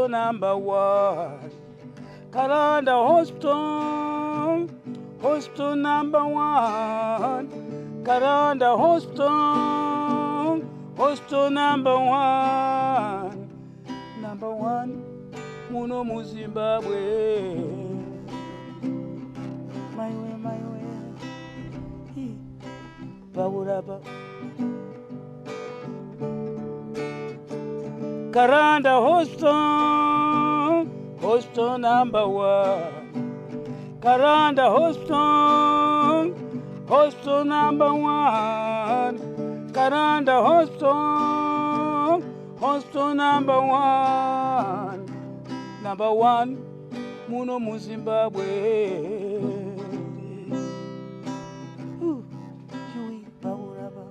number one. Karanda Hospital, hospital number one. Karanda Hospital, hospital number one. Number one, muno muZimbabwe. Maiwe, maiwe, pakurapa. Karanda Hospital, hospital number one. Karanda Hospital, hospital number one. Karanda Hospital, hospital number one. Number one, muno muZimbabwe. Ooh, chui, pakurapa.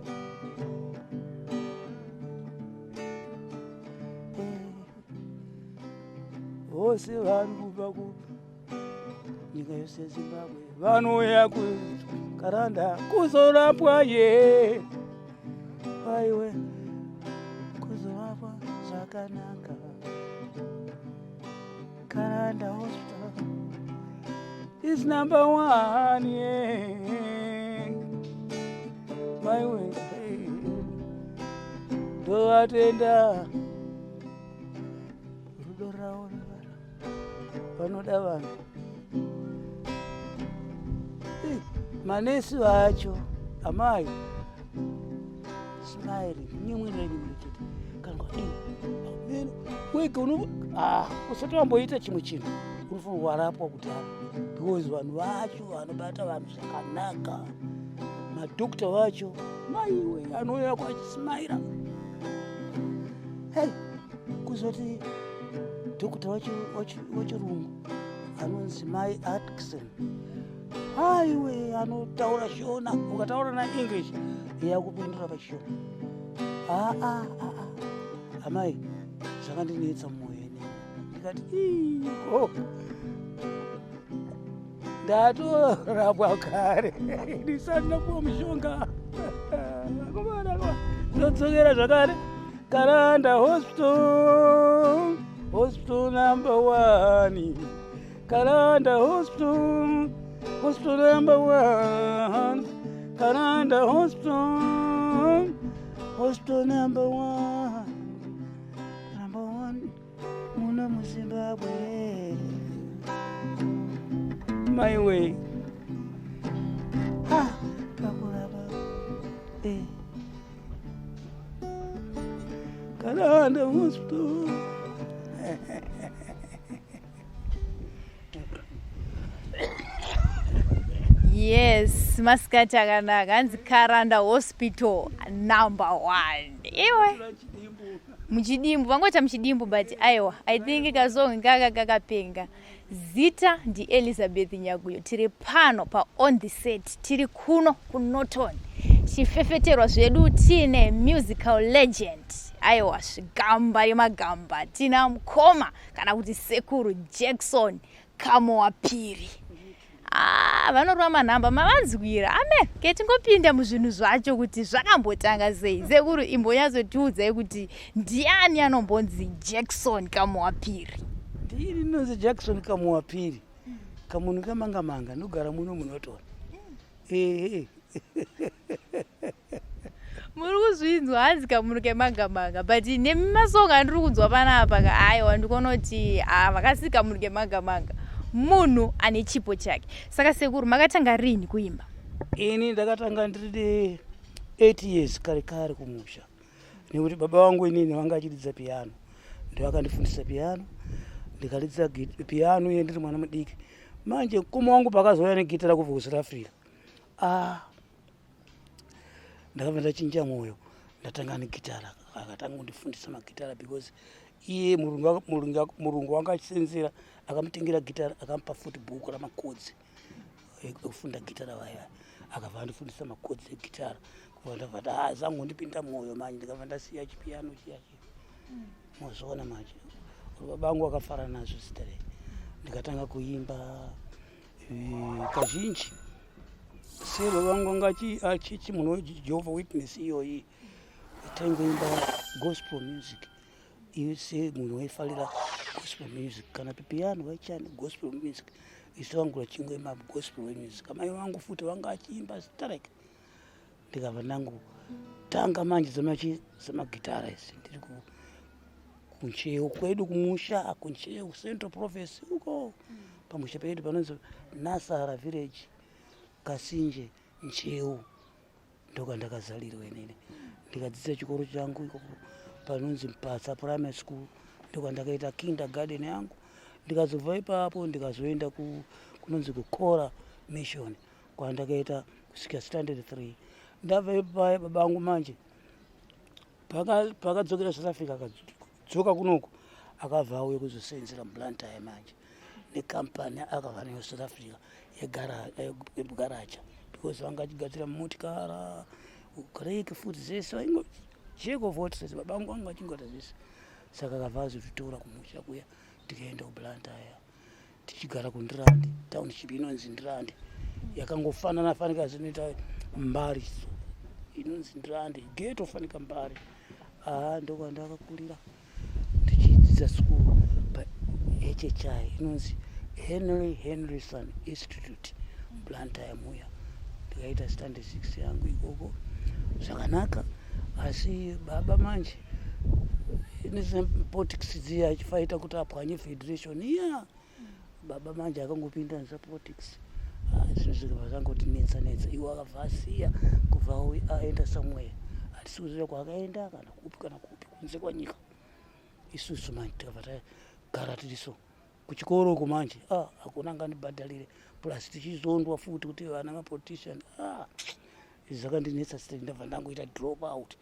Vose vanhu kubva kunyika yose yeZimbabwe vanouya kuKaranda kuzorapwa ye aiwe kuzorapwa zvakanaka. Karanda Hospital is number one, yeah. Maiwe, ndovatenda rudo ravo vanoda vanhu. Manesi vacho, amai, smiling, nyimwirira nyimwira chete kana ameno wega uno usati wamboita chimwe chinhu unofanira warapwa kudhara, because vanhu vacho vanobata vanhu zvakanaka. Madhokta vacho, maiwe, anouya achismaira. Hei, kuzoti dhokta wechirungu anonzi Mai Atkinson, aiwe, anotaura Shona. Ukataura naEnglish, yakupindura pachiShona. Aa, amai, zvakandinetsa mumwoyo inini. Ndikati, iko ndatorapwa kare ndisati ndapuwa mushonga. Ndodzokera zvakare, Karanda Hospital, hospital number one. Karanda Hospital, hospital number one. Karanda Hospital, hospital number one. Number one muno muZimbabwe. Maiwe, ha, pakurapa. Karanda Hospital. Yes, masikati akanaka. Hanzi Karanda Hospital number one. Iwe, muchidimbu vangoita muchidimbu, but aiwa, I think kasong kaka kakapenga. Zita ndiElizabeth Nyaguyo. Tiri pano paOn The Set, tiri kuno kuNorton, tichifefeterwa zvedu. Tiine musical legend, aiwa, zvigamba remagamba. Tina mukoma kana kuti Sekuru Jackson Kamoapiri. Ah, vanorova manhamba, mavanzwira. Amen. Ke tingopinda muzvinhu zvacho kuti zvakambotanga sei. Sekuru, imbonyatsotiudzai kuti ndiani anombonzi Jackson Kamoapiri? Ndini ndinonzi Jackson Kamuwapiri, kamunhu kamanga manga, ndogara muno muNorton, ehe. Muri kuzvinzwa, hanzi kamunhu kemanga manga, but nemasongo andiri kunzwa panapa ka, aiwa, ndikuona kuti vakasi kamunhu kemanga manga, munhu ane chipo chake. Saka sekuru, makatanga rini kuimba? Ini ndakatanga ndiri 8 years, kare kare kumusha, nekuti baba vangu inini vanga achiridza piano, ndovakandifundisa piano. Ndikaridza piano iye ndiri mwana mudiki. Manje mukoma wangu pakazouya negitara kubva kuSouth Africa, ndakabva ndachinja mwoyo, ndatanga negitara. Akatanga kundifundisa magitara because iye murungu wanga achisenzera akamutengera gitara, akamupa futi bhuku ramakodzi ekufunda gitara vaya. Akabva andifundisa makodzi egitara. Kubva ndabva zangondipinda mwoyo manje, ndikabva ndasiya chipiyano chiya chiya. Mozviona manje, baba vangu vakafara nazvo zita rei. Ndikatanga kuimba. Kazhinji se baba vangu vanga achichi munhu weJehovah Witness iyoyi, taingoimba gospel music. Iwe semunhu waifarira. Gospel music, kana piano vaichani gospel music. Isu vangura chingoimba gospel music. Amai vangu futi vanga achiimba sterek. Ndikabva ndangu tanga manje dzemagitara idzi ndiri kuncheu kwedu kumusha, kuncheu, Central Province uko, pamusha pedu panonzi Nasara Village, Kasinje, Ncheu, ndokwandakazalirwa inini. Ndikadzidza chikoro changu ikoko panonzi Mpatsa Primary School, ndokwandakaita kindergarten yangu. Ndikazobva ipapo ndikazoenda kunonzi kuCora Mission, kwandakaita kusvika standard 3. Ndabva ipaya, baba angu manje pakadzokera South Africa, akadzoka kunoku, akabva auya kuzosenzera muBlantyre manje nekampani akabva nayo South Africa yegaracha, because vanga achigadzira motikara, brake futi, zvese. Vaingo jack of all trades, baba vangu vanga vachingoita zvese. Saka akabva azotitora kumusha kuya, tikaenda kuBlantyre, tichigara kuNdirande, township inonzi Ndirande, yakangofanana fanika zvinoita Mbari, so inonzi Ndirande, ghetto fanika Mbari. Haa, ndokwandakakurira ndichidzidza school paHHI, inonzi Henry Henryson Institute, Blantyre muya. Ndikaita standard 6 yangu ikoko zvakanaka. Asi baba manje politics dziya achifaita kuti apwanye federation iya. Baba manje akangopinda nepolitics, zvinhu zvikabva zvangoti netsa netsa. Iwo akabva asiya kubva aenda somewhere, hatisi kuziva kwaakaenda, kana kupi kana kupi kunze kwanyika. Isusu manje tikabva tagara tiriso kuchikoro uko manje. Ah, hakuna angandibhadharire, plus tichizondwa futi kuti vana mapolitician. Ah, izvi zvakandinetsa site. Ndabva ndangoita drop out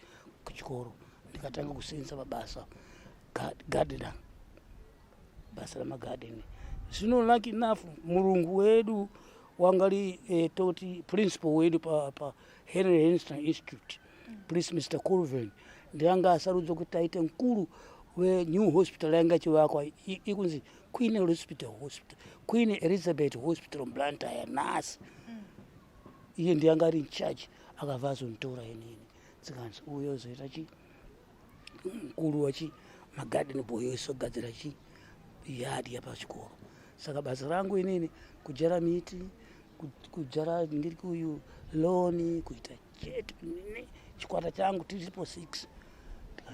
kuchikoro, ndikatanga kusenza mabasa, gardener, basa ramagarden. Zvino lucky enough, murungu wedu wangali toti principal wedu pa Henry Henston Institute, Prince Mr Colvin, ndianga asarudzwa kuti aite mukuru wenew hospital yanga ichivakwa, ikunzi Queen Elizabeth Hospital, Queen Elizabeth Hospital Blantyre nhasi. Iye ndianga ari in charge. Akabva azonditora inini, dzikanzi uyo uzoita chi mukuru wachi magarden boy, osogadzira chi yard yapachikoro. Saka basa rangu inini kudyara miti, kudyara ndiri kuyu lawn, kuita chete chikwata changu tiripo 6.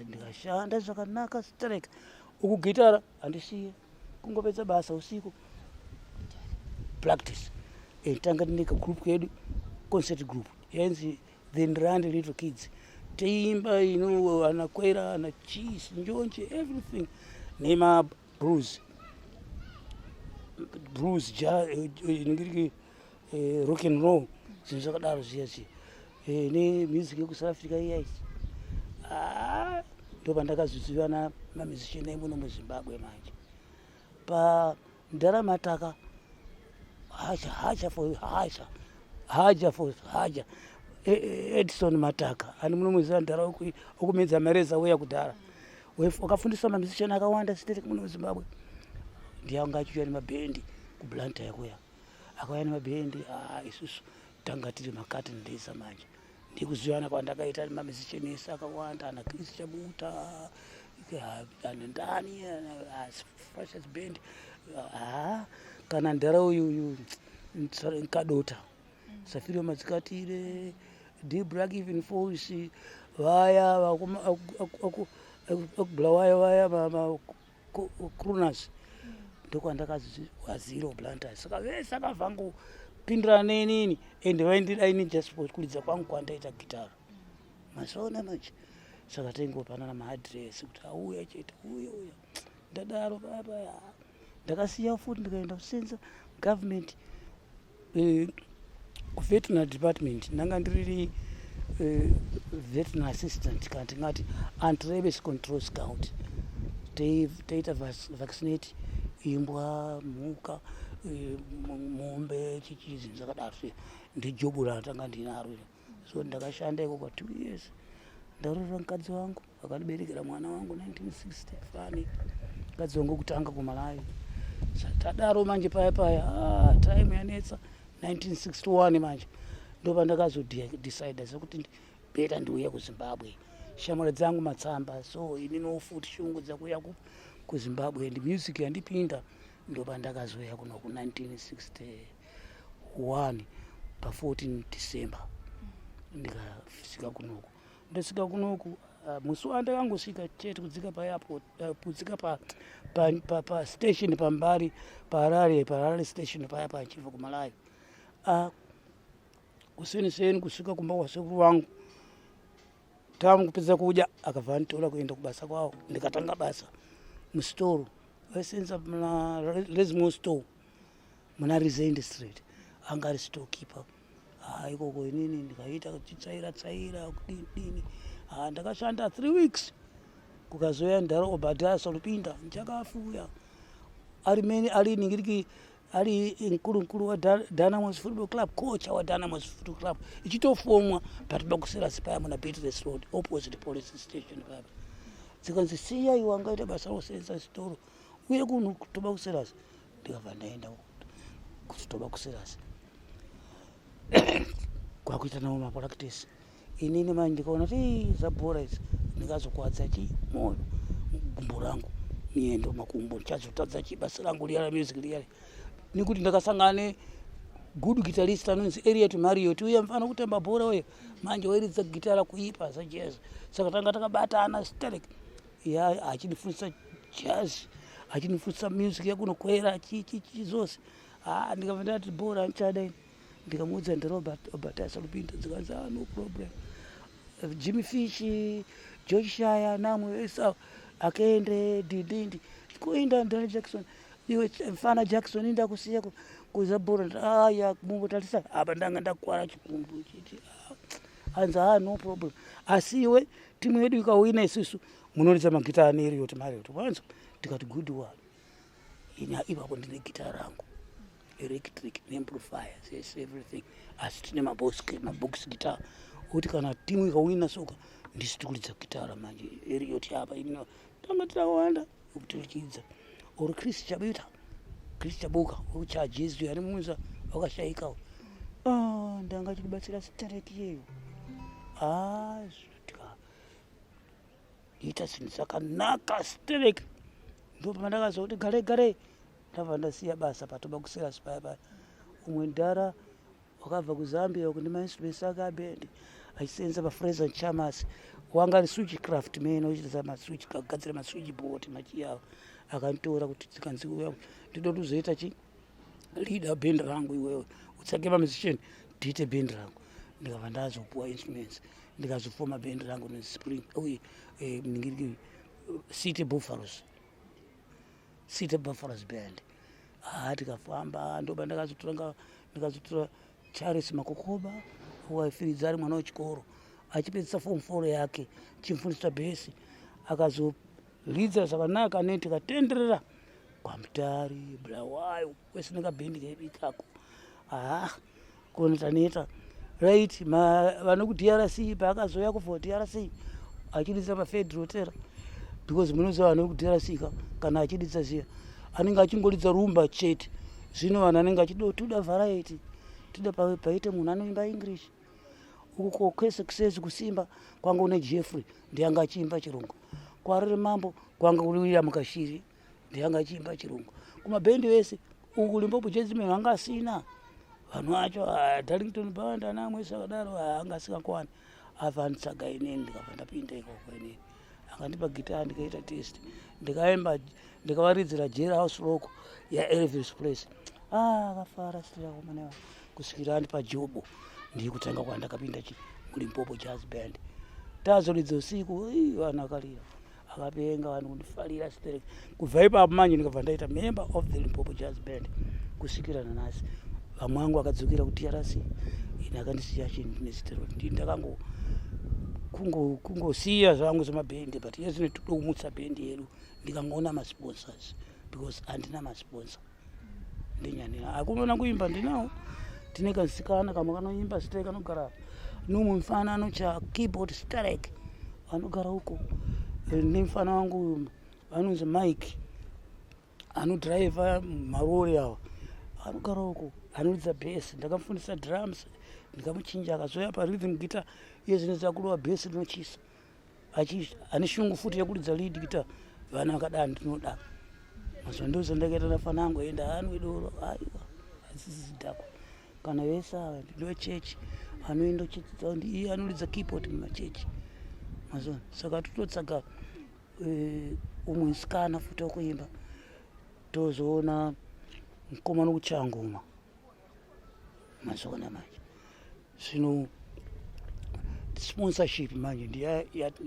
Ndikashanda zvakanaka sterek. Uku gitara handisiye, kungopedza basa usiku practice. Tanga tine kagroup kedu, concert group yainzi The Ndirande Little Kids. Teimba ino ana kwera, ana cheese, njonje, everything, nema blues, blues, inongiriki rock and roll, zvinhu zvakadaro zviya zviya, nemusic yekuSouth Africa iya isi. Ah, ndo pandakazozivana mamusician emuno muZimbabwe manje pandaramataka hacha hacha for hacha haja for haja. Edison Mataka ani munomuziva, ndara okumedza mareza uya kudhara, wakafundiswa mamusician akawanda sitereki muno muZimbabwe. Ndiye anga achiuya nemabhendi kuBlantyre kuya, akauya nemabhendi. Ah, isusu tanga tiri makati ndesa manje. Ndikuzivana kwandakaita nemamusician ese akawanda, ana Chris Chabuta, ana ndani, Freshers Band, ha, kana ndara uyu uyu Nkadota, Safirio Madzikatire, D Black, even Falls vaya akubulawayo vaya macrooners, ndokwandakazwaziro Blantyre. Saka vese akavhangopindirana nenini and vaindida ini just for kuridza kwangu kwandaita gitara. Mazoona manje, saka taingopanana maadhiresi kuti auya chete, uya uya. Ndadaro paya ndakasiya futi, ndikaenda kusenza government, kuveterinary department. Ndanga ndiriri veterinary assistant, kana tingati anti-rabies control scout. Toita vaccinate imbwa, mhuka, mombe, chichi, zvinhu zvakadaro. Ndijob ratanga ndinaro. So ndakashanda iko kwa 2 years. Ndarora mukadzi wangu, akandiberekera mwana wangu 1960 fani, mukadzi wangu kutanga kuMalawi. Tadaro manje paya paya, ah, time yanetsa. 1961 manje ndopandakazodecida sekuti better ndiuye kuZimbabwe. Shamwari dzangu matsamba, so ininiwo futi shungu dzekuuya. kuZimbabwe and music yandipinda. Ndopa ndakazoya kuno ku 1961 pa14 December ndikasvika kunoku. Ndasvika kunoku, musi wandakangosvika chete kudzika paairport, kudzika pastation pambari paHarare, paHarare station paya pachibva kuMalawi, kuseniseni kusvika kumba kwasekuru vangu, tamukupedza kudya, akabva anditora kuenda kubasa kwavo. Ndikatanga basa musitoro vaisenza muna Lesmo Store muna Resende Street. Anga ari storekeeper. Ha, ikoko inini ndikaita chitsaira tsaira, kudini dini. Ha, ndakashanda 3 weeks. Kukazoya ndaro Obadiah Salupinda nchakafuya ari mene ari ningiriki ari mkuru wa Dynamos Football Club, coach wa Dynamos Football Club ichitofomwa patibakusera paya muna Beatrice Road, opposite police station paya. Dzikanzi, "Siya iwe angaita basa rokusenza sitoro, uye kuno kuTobakuserasi." Ndikabva ndaenda kuTobakuserasi kwakuita navo mapractice. Inini manje ndikaona ti zabhora idzi ndingazokwadza chi moyo, gumbo rangu, miyendo, makumbo, ndichazotadza chi basa rangu riya ramusic riya, nekuti ndakasangana negood guitarist anonzi Eliot Mariot. Uye mufana kutamba bhora uye manje wairidza gitara kuipa zvajazz. Saka tanga takabatana sterek ya, achindifundisa jazz, achindifundisa music yakunokwera chichichi zvose. Ah, ndikabva ndati bhora handichada ini. Ndikamuudza ndirobert Obadiah Salupinda. Dzikanzi, "Ah, no problem." Jimmy Fish, George Shaya, namwe vese akende dindindi kuinda ndana Jackson, iwe mfana Jackson, inda kusiya kuzabhora aya mumbotarisa apa ndanga ndakwara chikumbu chiti. Anzi, "Ah, no problem, asi iwe timu yedu ikawina isusu munoridza magita ane Eriot Mariot, wanzwa?" Tikati, "Good one." Ini ipapo ndine gita rangu electric neamplifier, yes, everything, asi tine mabox guitar kuti kana timu ikawina soka ndisi tikuridza gitara. Manje Eriot apa ini tanga takawanda kutirichidza or Chris Chabita, Chris Chabuka uchajesu ari muza wakashaikawo. Ah, ndanga chitibatsira stereki iyeyo. Ah, ita zvinhu zvakanaka stereki. Ndo pandakazoti gare gare ndabva ndasiya basa patobakusera paya paya. Umwe ndara wakabva kuZambia uku nemainstruments ake abhendi achisenza paFraser Chamas, wanga ari switch craft man, ochiita maswitch, kugadzira maswitch board machiava. Akanditora kuti dzikanzi, "Uya, ndinoda kuzoita chi leader band rangu, iwewe utsvake mamusician tiite band rangu." Ndikabva ndazopuwa instruments, ndikazofoma band rangu nespring uye ningiriki City Buffaloes, City Buffaloes Band. Ha, tikafamba. Ndoba ndakazotora, ndikazotora Charles Makokoba waifiridza ari mwana wechikoro achipedzisa form four yake, chimufundisa bass, akazoridza zvakanaka ne tikatenderera kwaMutare, Bulawayo, kwese nekabhendi kedu ikako. Ha, kuona taneta right. Vano kuDRC paakazoya kubva kuDRC achiridza paFederal Tera, because munoziva vanhu vekuDRC ka, kana achiridza ziya anenge achingoridza rumba chete. Zvino vanhu anenge achida toda variety, toda paite munhu anoimba English uko kwese kusezi kusimba kwanga une Jeffrey ndiyanga achiimba chirungu, kwariri mambo kwanga kuri William Kashiri ndiyanga achiimba chirungu, kumabhendi vese uku Limpopo Jazzmen vanga asina vanhu vacho. Ah, Darlington Band anamwese akadaro. Ah, anga asingakwani. Abva anditsaga inini, ndikabva ndapinda ikoko inini. Akandipa gitara, ndikaita test, ndikaimba, ndikavaridzira Jailhouse Rock yaElvis Presley. Ah, akafara sitirakomana kusvikira andipa jobo. Ndiri kutanga kwandakapinda chi muLimpopo Jazz Band. Tazoridza usiku, ii, vanhu akalira, akapenga, vanhu kundifarira sterek. Kubva ipapo manje ndikabva ndaita member of the Limpopo Jazz Band kusvikira nanhasi. Vamwe vangu vakadzokera kuDRC, ini akandisiya chinhu ndine ndi ndakango kungosiya zvangu zvemabhendi, but yezvino toda kumutsa bhendi yedu. Ndikangoona masponsors, because handina masponsor. Ndinyanira akuona kuimba ndinawo, tine kasikana kamwe kanoimba sterek kanogara nomwe mufana anocha keyboard sterek anogara uko. Nemufana wangu anonzi Mike anodhiraivha marori awa anogara uko, anoridza bass. Ndakamufundisa drums, ndikamuchinja, akazoya parhythm guitar. Iye zvino zakurova bass rinochisa, ane shungu futi yekuridza lead guitar. Vana vakadai ndinoda. Mazuva ndozvandakaita nafana angu enda haanwe doro, aiwa, hadzisi zidhakwa. Kana vese ava ndevechechi, anoenda chechi dzavo, iye anoridza keyboard mumachechi. Mazuva saka tototsaga umwe musikana futi wekuimba, tozoona mukomana wekuchaya ngoma. Mazoona manje zvino sponsorship manje ndiya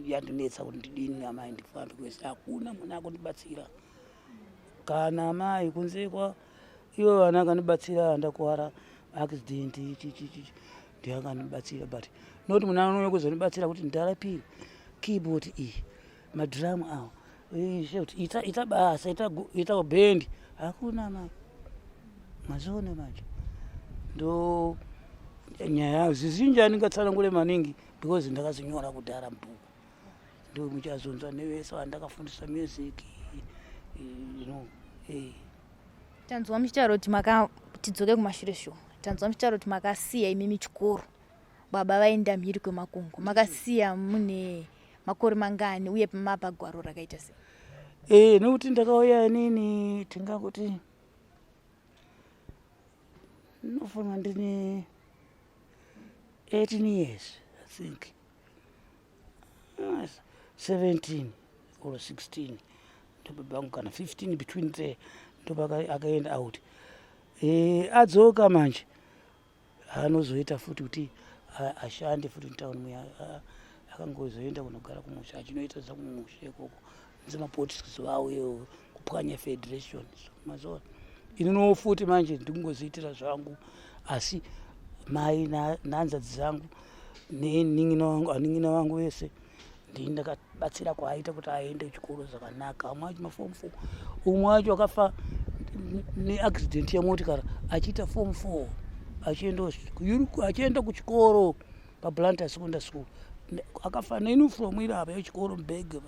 yandinetsa kuti ndidini amai ndifambe kwese, hakuna munhu akundibatsira kana amai kunze kwa ivo vana akandibatsira ndakuwara accident chichichi ndiye akandibatsira, but not munhu anouya kuzondibatsira kuti ndarapiri keyboard iyi, madhiramu awo, kuti ita ita basa, ita ita bhendi, hakuna mai. Mazoona manje ndo nyaya zvizhinji andingatsanangure maningi because ndakazinyora kudhara mubhuku, ndo muchazonzwa nevese vandakafundisa music, you know. Tanzwa muchitaura kuti maka, tidzoke kumashure shuwa, tanzwa muchitaura kuti makasiya imimi chikoro, baba vaenda mhiri kwemakungu. Makasiya mune makore mangani uye mapa gwaro rakaita sei? Nekuti ndakauya inini, tingakuti nofanira ndine 18 years, I think 17 or 16, ndobaba vangu kana 15, between there, ndopa akaenda out. Adzoka manje anozoita futi kuti ashande futi mutauni muya, akangozoenda kunogara kumusha achinoita zvakumusha ikoko dzemapolitics vauye kupwanya federation. Mazuva ininowo futi manje ndingoziitira zvangu, asi mai nehanzadzi dzangu nenin'ina wangu, anin'ina vangu vese ndini ndakabatsira kwaaita kuti aende kuchikoro zvakanaka. Amwe acho maform 4, umwe wacho akafa neaccident yemotikari achiita form 4, achienda kuchikoro paBlantyre Secondary School, akafa neuniform iri apa yechikoro mubhegi.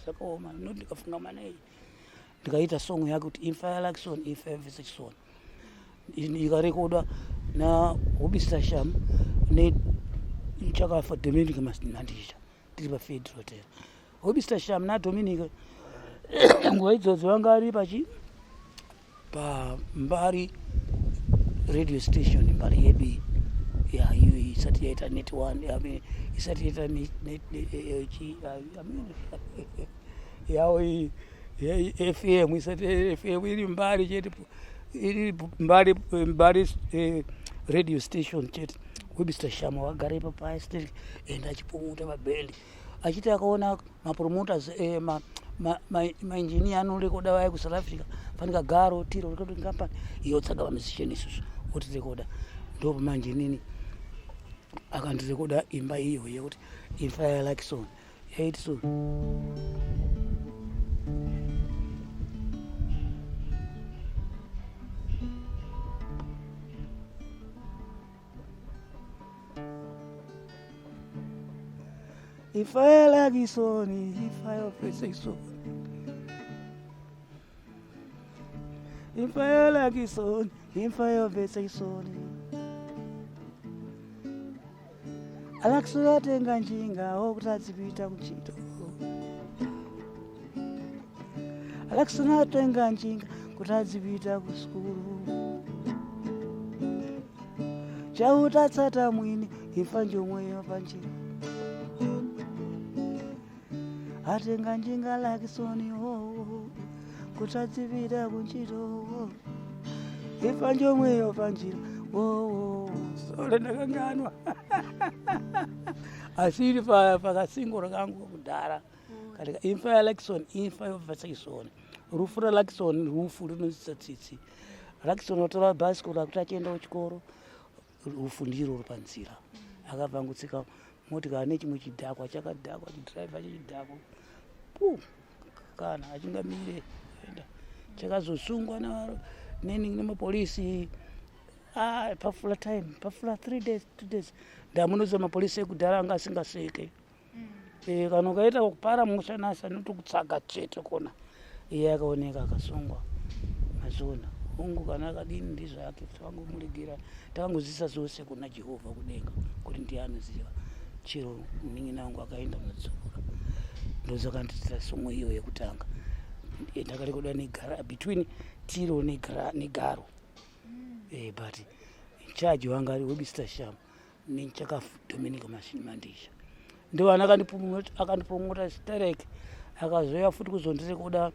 Zvakaoma noti ndikafunga manei ndikaita song yake kuti Imfa yaLakison, Imfa yaVesexon, ikarekodwa naWebster Sham nechakafa Dominic Mandizha tiri paFederal Hotel. Webster Sham naDominic nguva idzodzo vanga ari pachi paMbari radio station, Mbari yedu ya iyo isati yaita Net One, I mean, isati yaita I mean, yawo iyi FM, isati FM, iri Mbari chete, iri Mbari radio station chete. Webster Shama wagara ipapo aisteri and achipromota mabhendi, achiti akaona mapromoters, mainjiniya anorekoda vaya kuSouth Africa, fanika Garo Tiro Recording Company yotsaga vamusician, isusu otirekoda. Ndo manje inini akandirekoda imba iyo yekuti Imfa yaLakison, yaiti so: Imfa yaLakisoni, imfa yofesekisoni, imfa yaLakisoni, imfa yofesekisoni. Alakisoni atenga njinga okuti adzipita kuntchito. Alakisoni atenga njinga kuti adzipita kusukulu. Chautatsata mwini, imfa njomweyo panjira. Atenga njinga Lakisoni oh, kuti adzipita kuntchito, imfa njomweyo panjira. Oh, sole ndakanganwa, asi iri pakasingoro kangu kudhara katika Imfa yaLakison, imfa yobva. Rufu raLakison rufu runonzwisa tsitsi. Lakison watora bhasikoro akuti achienda kuchikoro, rufu ndirwo panzira, akabva angotsika motikari nechimwe chidhakwa chakadhakwa, chidhiraivha chechidhakwa pu kana achingamire enda, chakazosungwa nemapolisi. Ah, pafula time, pafula 3 days, 2 days. Ndamunoziva mapolisi ekudhara anga asingaseke. Kana ukaita kupara musha nasi anotokutsaga chete kona. Iye akaoneka akasungwa, mazona hongu kana akadini ndizvake, takangomuregera, takangozisa zvose kuna Jehovha kudenga kuti ndiye anoziva. Chero munin'ina wangu akaenda unodzorora, ndozakanditira song iyo yekutanga. Ndakarekoda negara between Tiro negaro. But in charge wanga ari Webster Sham nechakafu Dominic Mandisha, ndovana akandipromota sterek. Akazoya futi kuzondirekoda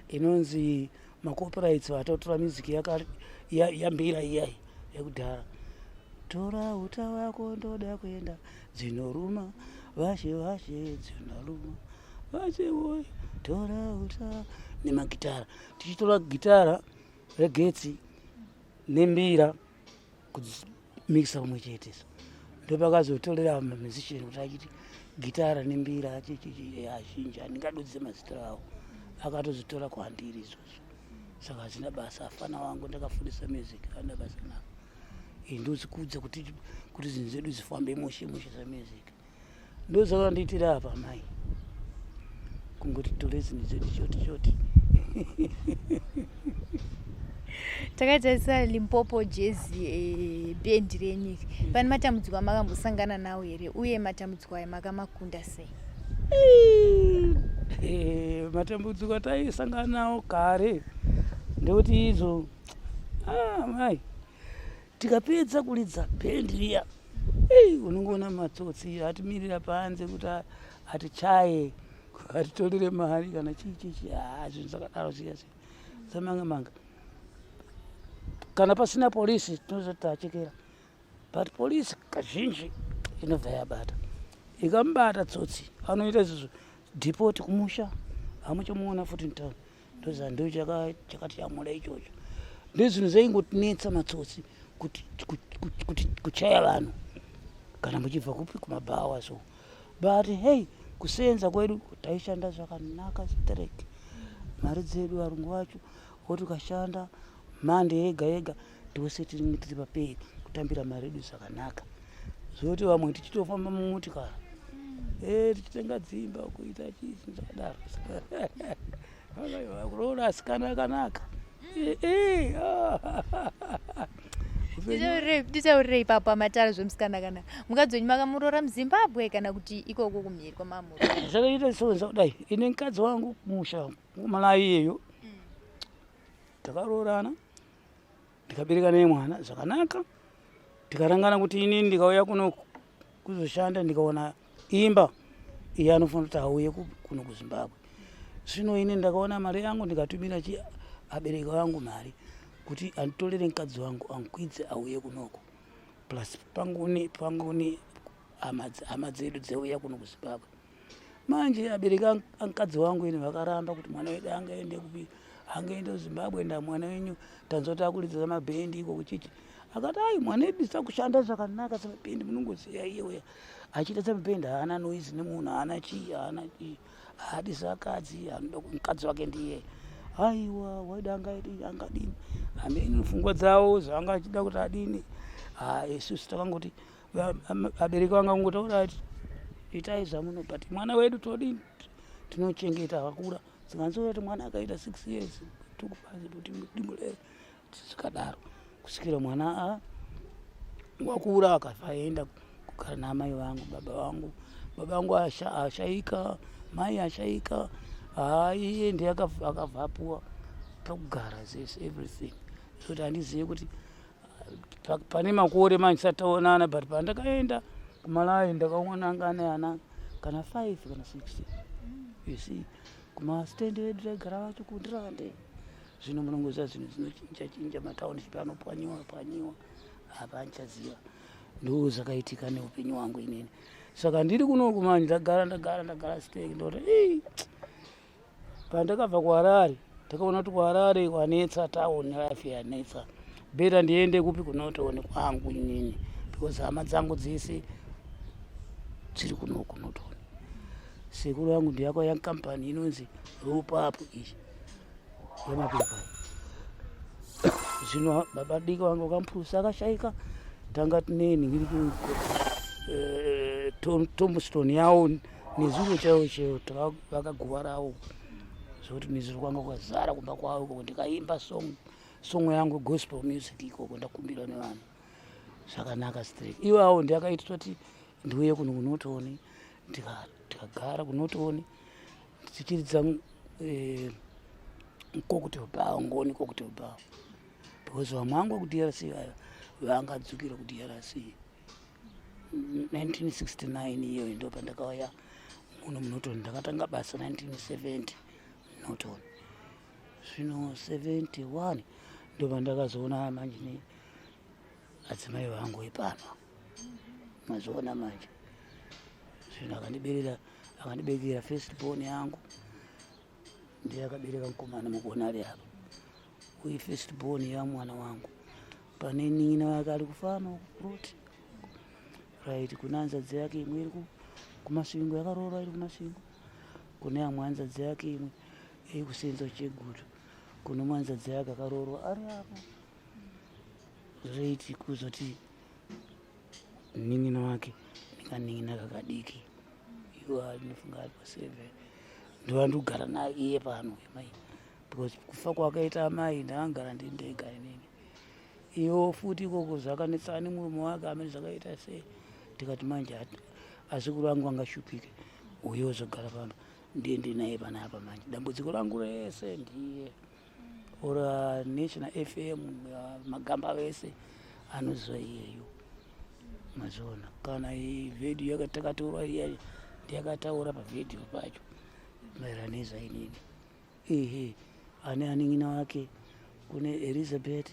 inonzi macopyrights, vatotora music yambira iyai yekudhara, "Tora uta wako, ndoda kuenda, dzinoruma vashe, vashe dzinoruma vashe woyo, tora uta," nemagitara, tichitora gitara regetsi nembira kudzimikisa pamwe chete. So ndopakazotorera mamusician kuti achiti gitara nembira chichichi azhinji, handingadudze mazita avo, akatozitora kwandiri izvozvo. Saka hazvina basa, afana wangu ndakafundisa music, handina basa navo. Ndozikudza kuti zvinhu zvedu zvifambe mushe mushe zvemusic. Ndozvakandiitira apa mai, kungoti tore zvinhu zvedu choti choti. Takatarisa Limpopo Jazz Band renyu iri, pane matambudziko amakambosangana nawo here, uye matambudziko aya makamakunda sei? Matambudziko ataisangana nawo kare ndekuti izvo, mai, tikapedza kuridza bhendi riya, unongoona matsotsi atimirira panze kuti atichaye, atitorere mari kana chii chichi, zvinhu zvakadaro zviya zviya dzamanga manga. Kana pasina polisi tinozoti tachekera, but polisi kazhinji inobva yabata. Ikamubata tsotsi, anoita izvozvo, deport kumusha, hamuchamuona futi mutauni. Ndoziva ndo chakatiyamura ichocho. Ndezvinhu zvaingotinetsa, matsotsi kuti kuchaya vanhu kana muchibva kupi, kumabhawa. So but hey, kusenza kwedu taishanda zvakanaka sterek, mari dzedu varungu vacho voti ukashanda mande yega yega, tose tinenge tiri papei kutambira mari yedu zvakanaka, zvoti vamwe tichitofamba mumutikari, tichitenga dzimba, kuita chii, zvinhu zvakadaro, kuroora asikana akanaka. Titaurire ipapo amatara zvemusikana kana mukadzi wenyu, makamuroora muZimbabwe kana kuti ikoko kumhiri kwamamuro? Zvakaita sonza kudai, ine mukadzi wangu kumusha kuMalawi iyeyo, takaroorana, ndikabereka naye mwana zvakanaka. Tikarangana kuti inini ndikauya kuno kuzoshanda, ndikaona imba, iye anofanira kuti auye kuno kuZimbabwe. Zvino ini ndakaona mari yangu, ndikatumira chi abereki vangu mari kuti anditorere mukadzi wangu, ankwidze auye kunoko, plus panguni hama dzedu dzeuya kuno kuZimbabwe. Manje abereki amukadzi wangu ini vakaramba kuti mwana wedu angaende kupi, angaende kuZimbabwe, nda mwana wenyu tanzwa kuti akuridza mabhendi iko kuchichi. Akati, "Ai, mwana wedu sakushanda zvakanaka semabhendi, munongoziva iye uya achiita semabhendi, haana noise nemunhu, haana chii, haana chii, haadi zvakadzi, anoda mukadzi wake ndiye." Aiwa, waida angaidi, angadini, hameni pfungwa dzavo zvanga achida kuti adini. Isusu takangoti abereki vanga kungotaura, "Itai zvamuno, but mwana wedu todini? Tinochengeta akakura." Zikanzora kuti mwana akaita 6 years kuti dimulere zvikadaro, kusvikira mwana wakura, akabva aenda kugara naamai vangu. Baba vangu ashaika, mai ashaika, haa, iye ndiye akabva apuwa pekugara zvese, everything. Zvokuti handizivi kuti pane makore manje tisati taonana, but pandakaenda kuMalawi ndakaona anga ane ana kana 5 kana 6, you see. Kumastendi edu taigara vacho kuNdirande. Zvino munongoziva zvinhu zvinochinja chinja, matownship anopwanyiwa pwanyiwa, apa andichaziva. Ndo zvakaitika neupenyu hwangu inini. Saka ndiri kunoku manje, ndagara, ndagara, ndagara steki, ndoti "Ii." Pandakabva kuHarare, ndakaona kuti kuHarare kwanetsa, town life yanetsa, better ndiende kupi? KuNorton kwangu inini, because hama dzangu dzese dziri kunoku Norton. Sekuru vangu ndiyakauya kampani inonzi Ropapu iyi yemapepa. Zvino baba diki vangu vakamupurusa, akashaika. Tanga tine nhingiri, tombstone yawo nezuro chaiwo chaiwo vakaguva rawo, zvokuti nezuro kwanga kwazara kumba kwavo ikoko. Ndikaimba song yangu, gospel music ikoko, ndakumbirwa nevanhu zvakanaka straight. Iwawo ndiakaita kuti ndiuye kuno kuNorton, ndikagara kuNorton tichiridza. Cocktail Bar, Ngoni Cocktail Bar, because vamwe vangu kuDRC vaya vangadzukira kuDRC 1969. Iyoyo ndo pandakauya muno muNorton. Ndakatanga basa 1970 Norton. Zvino 71 ndo pandakazoona manje neadzimai vangu ipano. Mazoona manje, zvino akandiberera, akandibekera first born yangu. Ndiye akabereka mukomana mukuona ari apa, uye first born yamwana wangu. Pane nin'ina wake ari kufama kuproti, right? Kune hanzvadzi yake imwe iri kuMasvingo, yakaroorwa, iri kuMasvingo. Kune amwe hanzvadzi yake imwe iri kusenza Chegutu. Kune umwe hanzvadzi yake akaroorwa ari apo, right? Kuzoti nin'ina wake nekanin'ina kakadiki, iwo ndinofunga ari pa7. Ndovandikugara naye iye pano mai, because kufa kwakaita amai ndakagara ndiri ndega inini. Iwo futi ikoko zvakanetsana nemurume wake amene, zvakaita sei. Ndikati manje azukuru angu angashupike, uye uzogara pano, ndiye ndinaye panapa. Manje dambudziko rangu rese ndiye ora National FM, magamba vese anoziva iyeyo. Mazoona kana vhidhiyo yakatakatorwa iya, ndiyakataura pavhidhiyo pacho maererano nezvainini. Ehe, ane anin'ina wake, kune Elizabeth,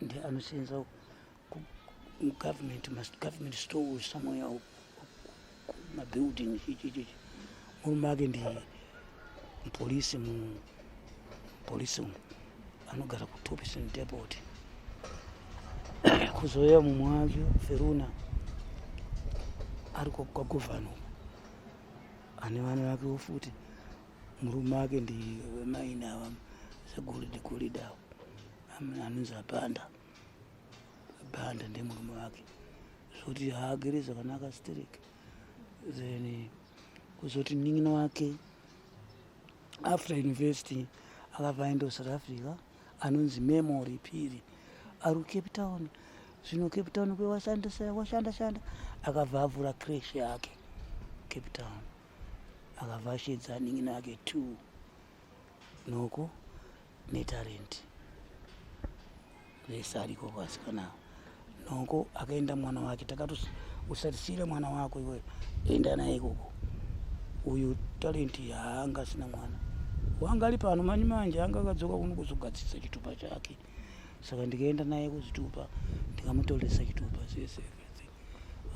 ndiye anosenza mugovernment, government stores somewhere, mabuilding chichichichi. Murume wake ndi mupolisi, mupolisi umu, anogara kuTopison Depot. Kuzouya mumwe wake Feruna, ari kwagovhano, ane vana vakewo futi. Murume wake ndi wemaini ava zegoridhe, goridhe avo, anonzi Abanda. Banda ndiye murume wake, zvokuti haagere zvakanaka sterek. Then kuzoti munin'ina wake, after university akabva aenda kuSouth Africa, anonzi Memory Piri, ari kuCape Town. Zvino Cape Town kwewashanda shanda, akabva avhura creche yake Cape Town, akabva ashedza anin'ina ake two, Noko neTalent, vese ariko vasikana. Noko akaenda mwana wake, takati usatisire mwana wako iwe, enda naye ikoko. Uyu Talent haanga asina mwana, wanga ari pano manje manje, anga akadzoka kuno kuzogadzirisa chitupa chake. Saka ndikaenda naye kuzvitupa, ndikamutoresa chitupa zvese, everything.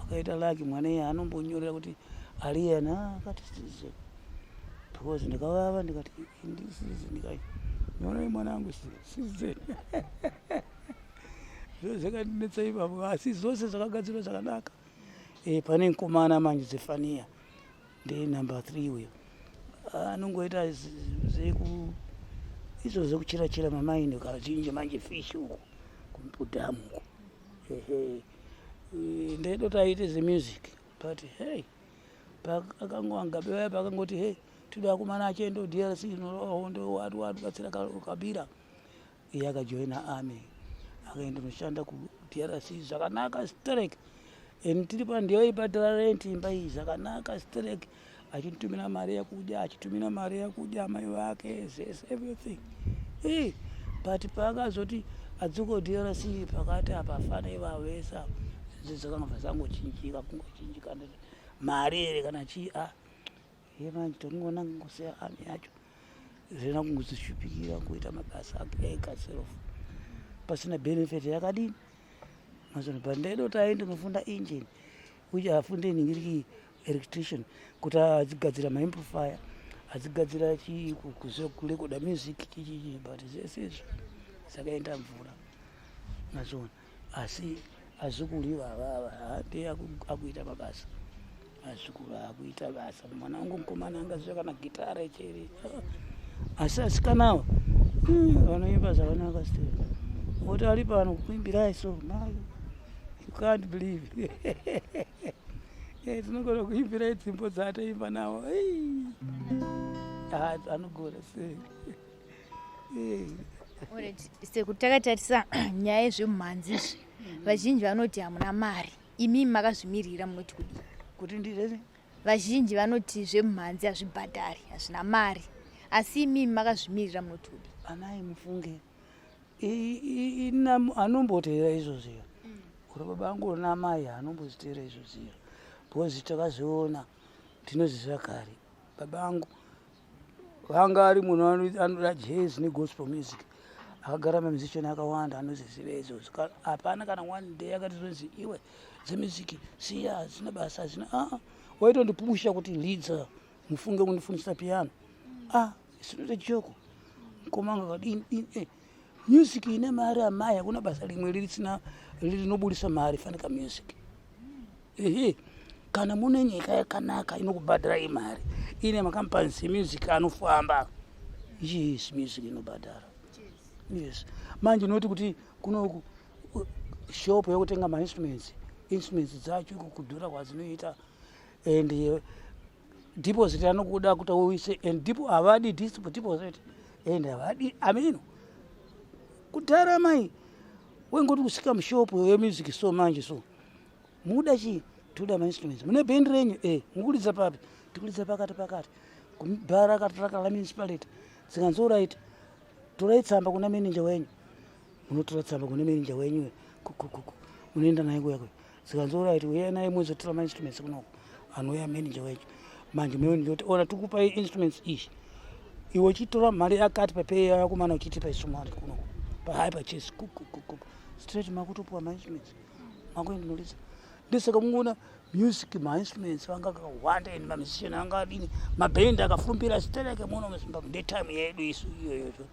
Akaita laki mwana iye, anombonyorera kuti aliyana akati citizen, because ndikavava ndikati ndi citizen, ndikati nyorai mwana wangu citizen. Zvo zvakandinetsa ipapo, asi zvose zvakagadzirwa zvakanaka. Pane mukomana manje Zefania, ndiye number three uyo, anongoita zveku izvo zvekuchera chera mamaini kazhinji manje, fish uku kudhamu uku. Ehe, ndaidoti aite zvemusic, but hey, akangoangabe vaya pakangoti hey, toda akomana achienda kuDRC hondo, wati wati batsira Kabila. Iye akajoina army, akaenda noshanda kuDRC zvakanaka sterek, and tiri pandiyo ibhadhara rent imba iyi zvakanaka sterek, achitumira mari yekudya, achitumira mari yekudya mai vake, zvese, everything. E, but paakazoti adzoka DRC, pakati apa fana ivavo vese ava, zvinhu zvakangobva zvangochinjika, kungochinjika mari here kana chii. A ye manje tongoona ngosiya army yacho, zvina kungozvishupikira kuita mabasa ake ega self, pasina benefit yakadini. Mazona, but ndaida kuti aende nofunda engine, uye afunde ningiriki electrician, kuti adzigadzira maamplifier, adzigadzira chii, kurekoda music, chichichi. But zvese izvo zvakaenda mvura. Mazona, asi azukuru ivavava hande akuita mabasa, azukuru akuita basa. Mwana wangu mukomana angaziva kana gitara chere, asi asikanawa vanoimba zvakanaka still. Oti ari pano kukuimbirai, so mai, you can't believe. Tinogona kuimbirai dzimbo dzaatoimba nawo. Anogona sei. Sekuti takatarisa nyaya yezvemumhanzi izvi, vazhinji vanoti hamuna mari. Imimi makazvimirira, munoti kudii? Kuti ndizvese. Vazhinji vanoti zvemumhanzi hazvibhadhari, hazvina mari, asi imimi makazvimirira munotodi. Amai, mufunge anomboteera izvozviyo uri baba angu namai anombozviteera izvozviyo, because takazviona, tinozviziva kare. Baba angu vanga ari munhu anoda jazz negospel music, akagara mamusician akawanda, anozviziva izvozvo. Hapana kana one day akati zonzi, "Iwe, dzemusic siya, hazvina basa, hazvina." Aa, waitondipusha kuti lidza. Mufunge kundifundisa piano, ah, it's not a joke. Mukomanga kadini dini, music ine mari, amai. Hakuna basa rimwe ririsina rinobudisa mari fanika music. Ehe, kana mune nyika yakanaka inokubhadharai mari, ine macompanies emusic anofamba, yes, music inobhadhara, yes. Manje noti kuti kunoku shop yekutenga mainstruments, instruments dzacho iko kudhura kwadzinoita, and deposit anokuda kuti uise, and depo havadi deposit and havadi ameno. Kudhara, mai, wengoti kusvika mushopu yemusic, so manje so muda chii? Toda mainstruments. Mune bhendi renyu? E, mukuridza papi? Tikuridza pakati pakati, kubhara katraka lamunicipality. Zikanzi, "Alright, torai tsamba kuna manager wenyu." Munotora tsamba kuna manager wenyu, munoenda naye kuyako. Zikanzi, "Alright, uyai naye muzotora mainstruments kunoko." Anouya manager wenyu. Manje manager oti, "Ona, tikupai instruments izvi, iwe uchitora mari yakati papay yako, mana uchitipa isu mari kunoko pahire purchase." Straight makutopuwa mainstruments, makuenda noridza. Ndosaka munoona music, mainstruments vanga akawanda and mamusician anga adini, mabhendi akafumbira stereke muno muZimbabwe. Ndetime yedu isu iyoyoto,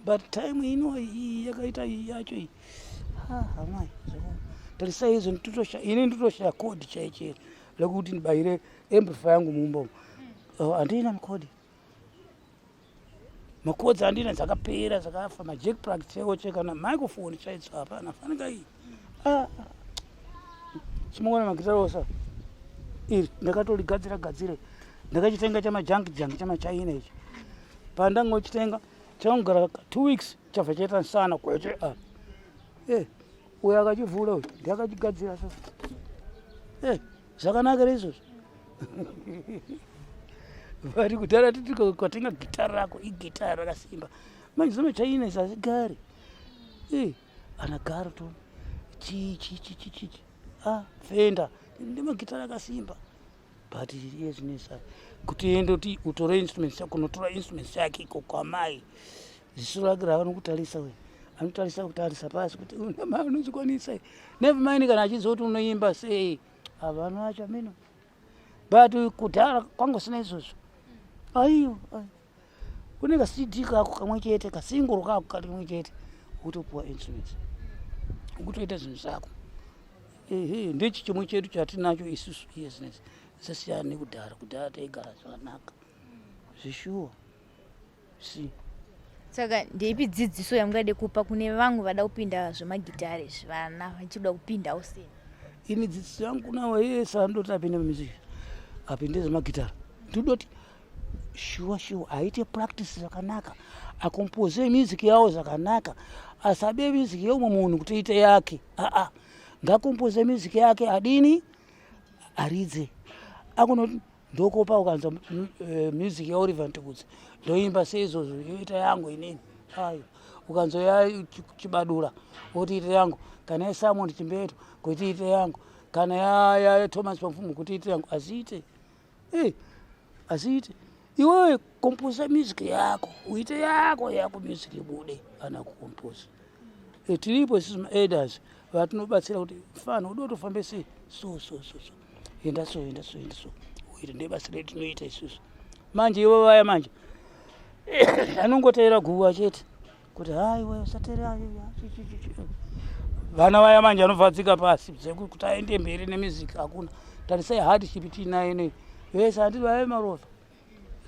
but time ino iyi yakaita iyi yacho iyi, hamai, tarisai izvo. Ini nditoshaya cord chaichero lekuti ndibayire amplifier yangu mumba. Handina macords, macords handina, dzakapera, dzakafa. Majack plug chaiwo che kana microphone chaidzo hapana. Fanika iyi chimuona magitara osa iri ndakatoligadzira gadzire. Ndakachitenga chamajunk junk chamaChina ichi. Pandangochitenga changogara 2 weeks, chabva chaita nsana kwete. A e, uyo akachivhura uyu ndiakachigadzira. So e, zvakanaka izvozvo, but kudhara titi kwatenga gitara rako, igitara rakasimba. Manje zinochaina izvi hazigari. E, ana Garton, chii chii chii chii chii, ah, Fender, ndemagitara akasimba. But iye zvinesa kuti ende kuti utore instruments yako, unotora instruments yake iko kwamai, ziso rake raanokutarisa we, anotarisa kutarisa pasi kuti unozvikwanisa. Never mind kana achiziva kuti unoimba sei, havano acho ameno. But kudhara kwangosina izvozvo. Aiwa, kune kaCD kako kamwe chete, kasingle kako kamwe chete, ukutopuwa instruments, ukutoita zvinhu zvako. Ehe, ndechi chimwe chedu chatinacho isusu iye zvinezvi zvasiyana nekudhara. Kudhara taigara zvakanaka zvishuwa si. Saka ndeipi dzidziso yamungade kupa kune vamwe vada kupinda zvemagitare izvi, vana vachida kupindawo seni? Ini dzidziso yangu kuna wese anodoti apinde mumusic, apinde zvemagitara, ndinodoti shuwa shuwa aite practice zvakanaka, akompose music yawo zvakanaka, asabe music yeumwe munhu kuti ite yake. Aa, ngakompose music yake, adini, aridze. Akunoti ndokopa ukanzwa music yaOliver Mtukudzi, ndoimba seizvozvo, yoita yangu inini. Ayo ukanzwa yaChibadura, woti ite yangu, kana yaSimon Chimbeto, kuti ite yangu, kana yaThomas Pamfumo, kuti ite yangu. Aziite, aziite. Iwewe komposa music yako, uite yako yako music ibude. Ana kukomposa, tiripo isusu maelders vatinobatsira kuti fana ude kutofambe sei, so so so so, enda so, enda so, enda so, uite. Ndebasa redu tinoita isusu. Manje ivo vaya manje anongoteera guva chete kuti haiwe, usateera vana vaya. Manje anobva pasi kuti aende mberi nemusic hakuna. Tarisai hardship tiinayo nei, vese handiti vave marovha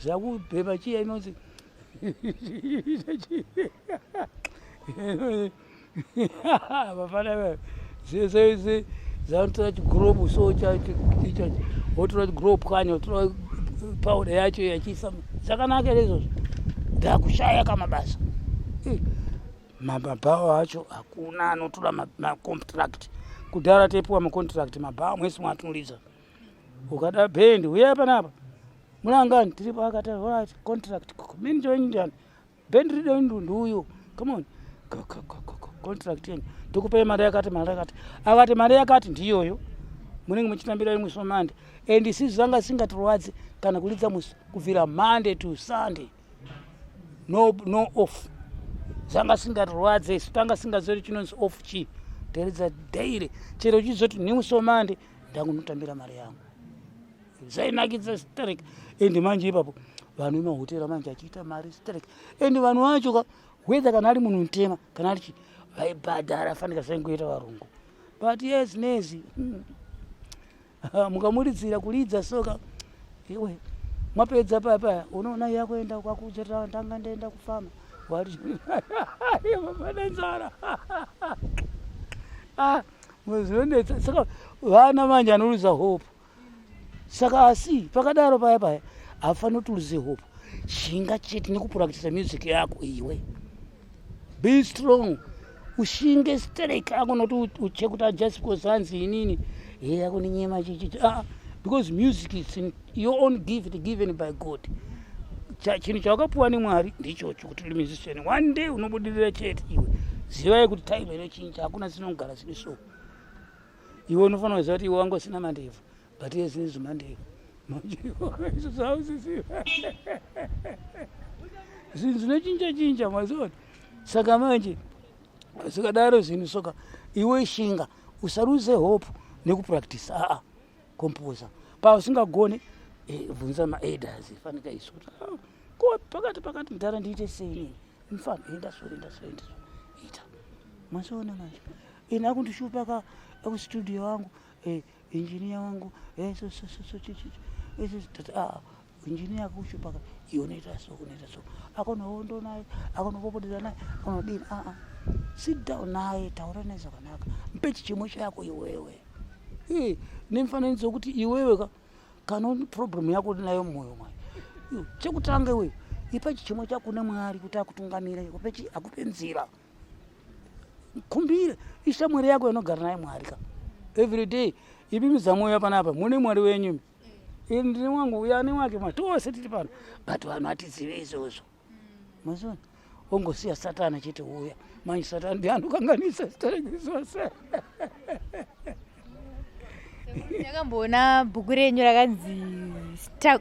zvakubhema chiya inonzi vafana zvese zanotora chigurobu so wotora chigurobu pwanya, wotora powder yacho yachiisa. Zvakanaka here izvozvo? Ndakushaya kamabasa, mabhawa acho hakuna anotora macontract. Kudhara taipiwa macontract, mabhawa mwese mwatinoridza. Ukada bhendi, uyai panapa. Munangani tiripo akati right contract. Manager wenyu ndiani? Bhendi ride ndu ndiuyu. Come on. Contract yenyu. Ndikupai mari yakati, mari yakati. Akati mari yakati ndiyoyo. Munenge muchitambira imwe so Monday. And isusu zvanga singatirwadzi kana kuridza musi kubvira Monday to Sunday. No, no off. Zvanga singatirwadze isu tanga singazori chinonzi off chii. Tairidza daily. Chero uchizoti nemusi weMonday ndangunotambira mari yangu. Zvainakidza sterek. Ende manje ipapo vanhu vemahotera manje achiita mari sterek. Ende vanhu vacho ka whether kana ari munhu mutema kana ari chii vaibhadhara fanika zvaingoita varungu. But yes nezi mukamuridzira kuridza soka iwe mwapedza papa unoona yakuenda kwakudzota ndanga ndaenda kufama wati pane nzara. Ah, zvinonetsa. Saka vana manje anoruza hope. Saka asi pakadaro paya paya haufaniri kuti uruze hope. Shinga chete nekupractisa music yako iwe. Be strong, ushinge sterek. Akunoti uchekuti just because hanzi inini he akuninyema chichichi. Ah, because music is in your own gift given by God. Chinhu chawakapuwa nemwari ndichocho kuti uri musician. One day unobudirira chete iwe. Zivai kuti time inochinja, hakuna zinogara zviri so. Iwe unofanira kuziva kuti iwe wanga usina mandebvu, but iye zvinezvi mandebvu manje izvo zvausisiva. Zvinhu zvinochinja chinja maziona. Saka manje zvikadaro zvinhu soka iwe shinga, usaruze hope nekupractice. Aa, composer pausingagone bvunza maelders fanika isu kuti ah, ko pakati pakati mudhara ndiite sei nini mufana. Enda so, enda so, enda so, ita. Maziona manje ine akundishupa ka akustudio wangu engineer wangu so so so so chi chi chi so. Ah, engineer akushupa ka iwe unoita so, unoita so, akonohondo naye, akonopopotera naye, akonodini. Ah ah, sit down naye, taura naye zvakanaka, mupe chichemo chako iwewe nemifananidzo wekuti iwewe ka kana une problem yako nayo mumwoyo mwayo. Iwe, chekutanga iwe ipa chichemo chako kuna Mwari kuti akutungamire, akupe nzira. Kumbire ishamwari yako inogara naye Mwari ka every day. Ipi mizamwoyo panapa mune Mwari wenyu. Ini ndine wangu, uyo ane wake, ma tose tiri pano, but vanhu hatizive izvozvo. Maziona ongosiya Satani achiti uya manje Satani ndiye anokanganisa zitereki zvose. Ndakamboona bhuku renyu rakanzi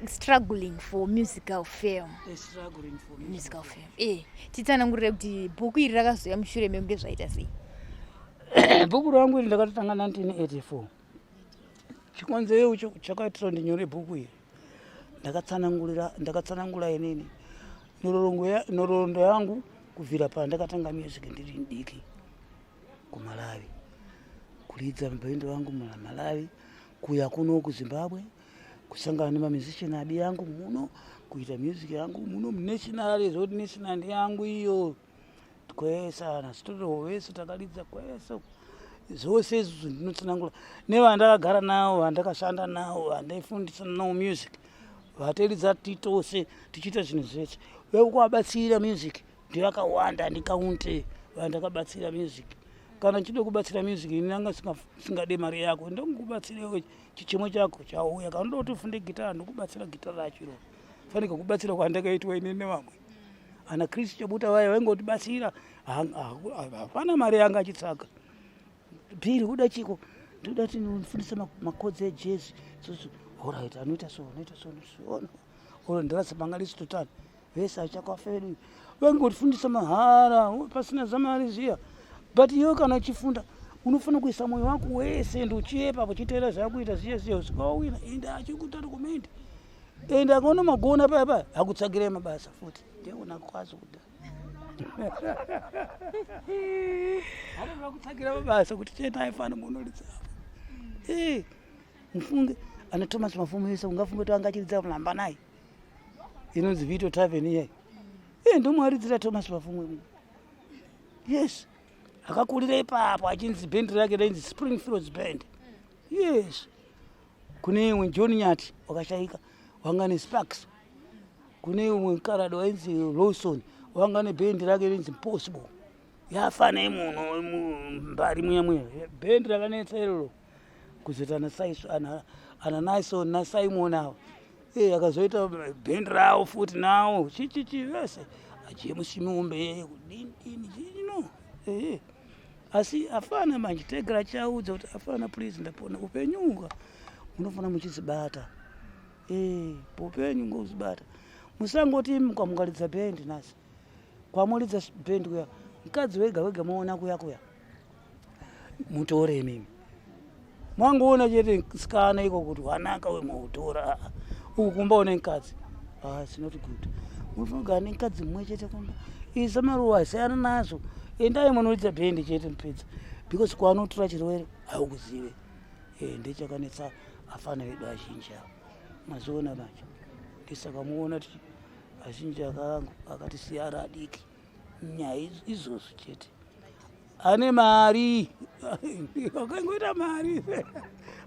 Struggling for Musical Fame. Struggling for Musical Fame. Titsanangurire kuti bhuku iri rakazoya mushure mekunge zvaita sei? Bhuku rangu iri ndakatotanga 1984. Chikonzero chakaitira ndinyore bhuku iri, ndakatsanangurira, ndakatsanangura inini nhoroondo yangu kubvira pandakatanga music ndiri mudiki kuMalawi, kuridza mubhendi wangu muMalawi, kuya kuno kuZimbabwe, kusangana nemamusician abi yangu muno, kuita music yangu muno munational. Zoti national ndiyangu iyo kwese ana sitoto vese takaridza kwese. Zvose izvozvo ndinotsanangura nevandakagara navo, vandakashanda navo, vandaifundisana navo music, vatairidza titose tichiita zvinhu zvese. Vekuvabatsira music ndivakawanda, handikaunte vandakabatsira music. Kana ndichida kubatsira music ini nanga singade mari yako, ndongokubatsirewo chichemo chako chauya. Kana unoda kuti ufunde gitara, ndokubatsira gitara racho iroro. Fanika kubatsira kwandakaitwa ini nevamwe ana Chris Chabuta vaya vaingotibatsira, hapana mari yanga achitsvaga. Piri uda chiko? Ndoda kuti ndifundise makodzi ejazz. So alright, anoita so, anoita so, so oro ndirasa panga risitotani vese achakafa vedu vaingotifundisa mahara pasina zamari zviya. But iwe kana uchifunda unofanira kuisa mwoyo wako wese ende uchiyepa uchiteera zvakuita zviya zviya usvika wawina. Ende achikuita recommend, ende akaona magona paya paya akutsvagirai mabasa futi. Ndiona kwazo kudhara anoda kutsvagira mabasa kuti chete aifana munoridza apo. Mufunge ana Thomas Mafumo ese, ungafunge kuti anga achiridza mulamba naye inonzi Vito Tavern iyai. Ndomwaridzira Thomas Mafumo. Yes, akakurira ipapo achinzi bhendi rake rainzi Springfields Band. Yes, kune imwe John Nyati wakashaika wanga nesparks, kune umwe karado wainzi Lawson wanga nebhendi rake rinzi Impossible yafana imuno mbari muya muya, bhendi rakanetsa iroro. Kuzoti ana Naison naSimon avo, akazoita bhendi ravo futi nawo, chichichi vese, aJames Muombe, kudini dini chino. Asi afana manje tegera chaudza kuti afana, please, ndapona upenyuka munofana muchizibata. Upenyu ngozibata, musangoti mukamukaridza bhendi nhasi, kwamuridza bhendi kuya, mukadzi wega wega maona kuya kuya, mutore. Imimi mwangoona chete sikana iko kuti wanaka wemautora, uku kumba une mukadzi. Ah, it's not good. Munofanira kugara nemukadzi mumwe chete kumba. Isa maruwa, siyana nazvo, endai munoridza bhendi chete, mupedza, because kwanotora chirwere haukuzive. Ndechakanetsa afana vedu azhinji avo maziona manje. Ndisaka muona kuti azhinji akangu akatisiya ari adiki, nyaya izvozvo chete. Ane mari, akangoita mari,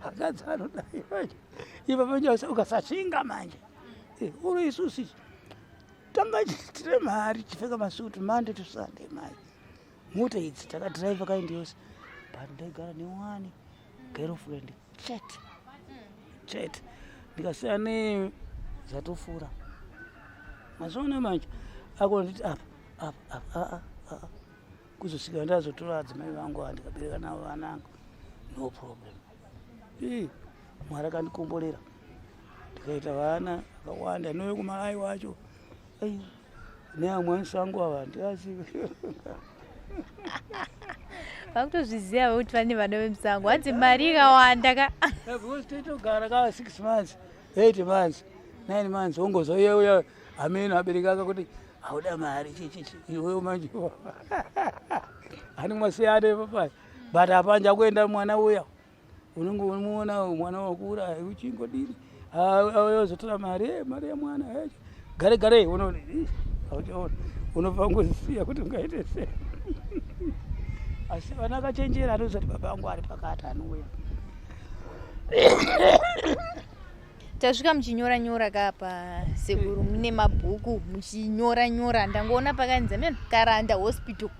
akadzi anodai manje. Ipa manje ukasashinga manje, uri isusu tanga tine mari, tichipfeka masutu Monday to Sunday, mai mota idzi takadhiraivha kaindi yose, but ndaigara neone girlfriend chete chete. Ndikasiya nezatofura mazuva manje akonditi apa apa apa, aa aa, kuzosvika ndazotora adzimai vangu ava, ndikabereka navo vana angu, no problem. Ii, Mwari akandikomborera, ndikaita vana vakawanda. Nowe wacho neamwe ansangu ava handiazivi. Vakutozviziva kuti vane vana vemusango, hanzi mari ikawanda ka. Because toitogara kaa 6 months, 8 months, 9 months, wongozouya uya amene abereki aka kuti hauda mari chichichi, iwewe manje hani mwasiyana ipapai, but hapanja kuenda mwana uya, unenge unomuona mwana wakura uchingodini, ozotora mari, mari yemwana gare gare, unoona auchaona, unobva ngozisiya kuti ungaite sei. Asi vana akachenjera anoziva kuti baba vangu ari pakati, anouya. Tasvika muchinyora nyora kapa, sekuru, mune mabhuku muchinyora nyora. Ndangoona pakanzi ameno Karanda Hospital,